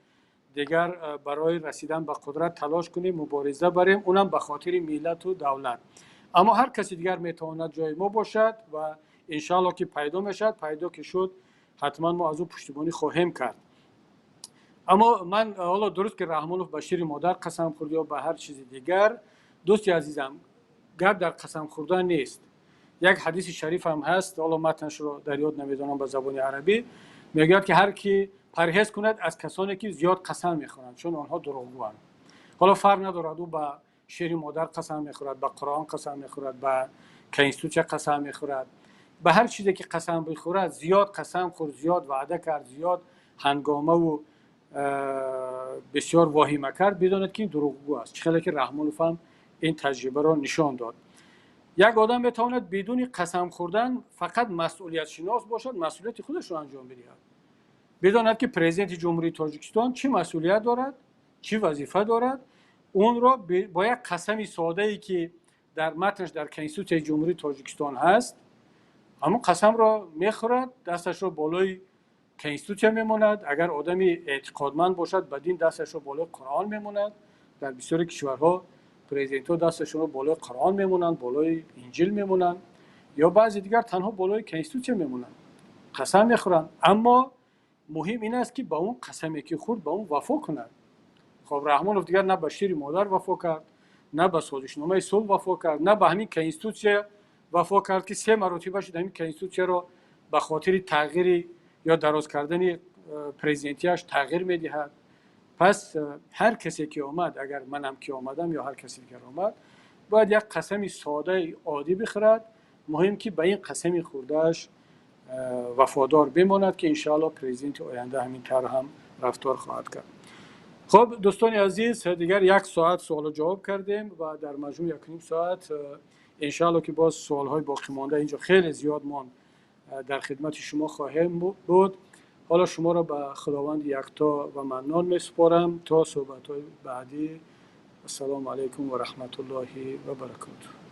дигар барои расидан ба қудрат талош кунем, мубориза барем, унам ба хотири миллату давлат. Аммо ҳар каси дигар метавонад ҷои мо бошад ва иншоалло, ки пайдо мешавад. Пайдо ки шуд, ҳатман мо аз ӯ пуштибонӣ хоҳем кард. Аммо ман ҳоло дуруст, ки Раҳмонов ба шири модар қасам хӯрд ё ба ҳар чизи дигар, дӯсти азизам, гап дар қасам хӯрдан нест. Як ҳадиси шариф ҳам ҳаст, ҳоло матнашро дар ёд намедонам, ба забони арабӣ мегӯяд, ки ҳар ки парҳез кунад аз касоне, ки зиёд қасам мехӯранд, чун онҳо дурӯғгӯанд. Ҳоло фарқ надорад, ӯ ба шири модар қасам мехӯрад, ба Қуръон қасам мехӯрад, ба конститутсия қасам мехӯрад, ба ҳар чизе ки қасам бихӯрад, зиёд қасам хӯрд, зиёд ваъда кард, зиёд ҳангомаву бисёр воҳима кард, бидонед, ки ин дурӯғгӯ аст. Чӣ хеле ки Раҳмонов ҳам ин таҷрибаро нишон дод. Як одам метавонад бидуни қасам хӯрдан фақат масъулиятшинос бошад, масъулияти худашро анҷом бидиҳад, бидонад, ки президенти Ҷумҳурии Тоҷикистон чӣ масъулият дорад, чӣ вазифа дорад. Онро бо як қасами содае, ки дар матнаш дар Конститутсияи Ҷумҳурии Тоҷикистон ҳаст, ҳамон қасамро мехӯрад, дасташро болои конститутсия мемонад. Агар одами эътиқодманд бошад ба дин, дасташро болои Қуръон мемонад. Дар бисёри кишварҳо президентҳо дасташонро болои Қуръон мемонанд, болои Инҷил мемонанд ё баъзе дигар танҳо болои конститутсия мемонанд, қасам мехӯранд. Аммо муҳим ин аст, ки ба он қасаме, ки хӯрд, ба он вафо кунад. Хоб, Раҳмонов дигар на ба шири модар вафо кард, на ба созишномаи сулҳ вафо кард, на ба ҳамин конститутсия вафо кард, ки се маротиба шуд ҳамин конститутсияро ба хотири тағйири ё дароз кардани президентияш тағйир медиҳад. Пас ҳар касе ки омад, агар манам ки омадам ё ҳар касе дигар омад, бояд як қасами содаи оддӣ бихӯрад. Муҳим, ки ба ин қасами хӯрдааш вафодор бимонад, ки иншоалло президенти оянда ҳамин тавр ҳам рафтор хоҳад кард. Хуб, дӯстони азиз, дигар як соат суолу ҷавоб кардем ва дар маҷмӯъ 1.5 соат. Иншоалло, ки боз суолҳои боқимонда инҷо хеле зиёд монд, дар хидмати шумо хоҳем буд. Ҳоло шуморо ба Худованди якто ва маннон месупорам то суҳбатҳои баъдӣ. Ассалому алайкум ва раҳматуллоҳи ва баракотуҳ.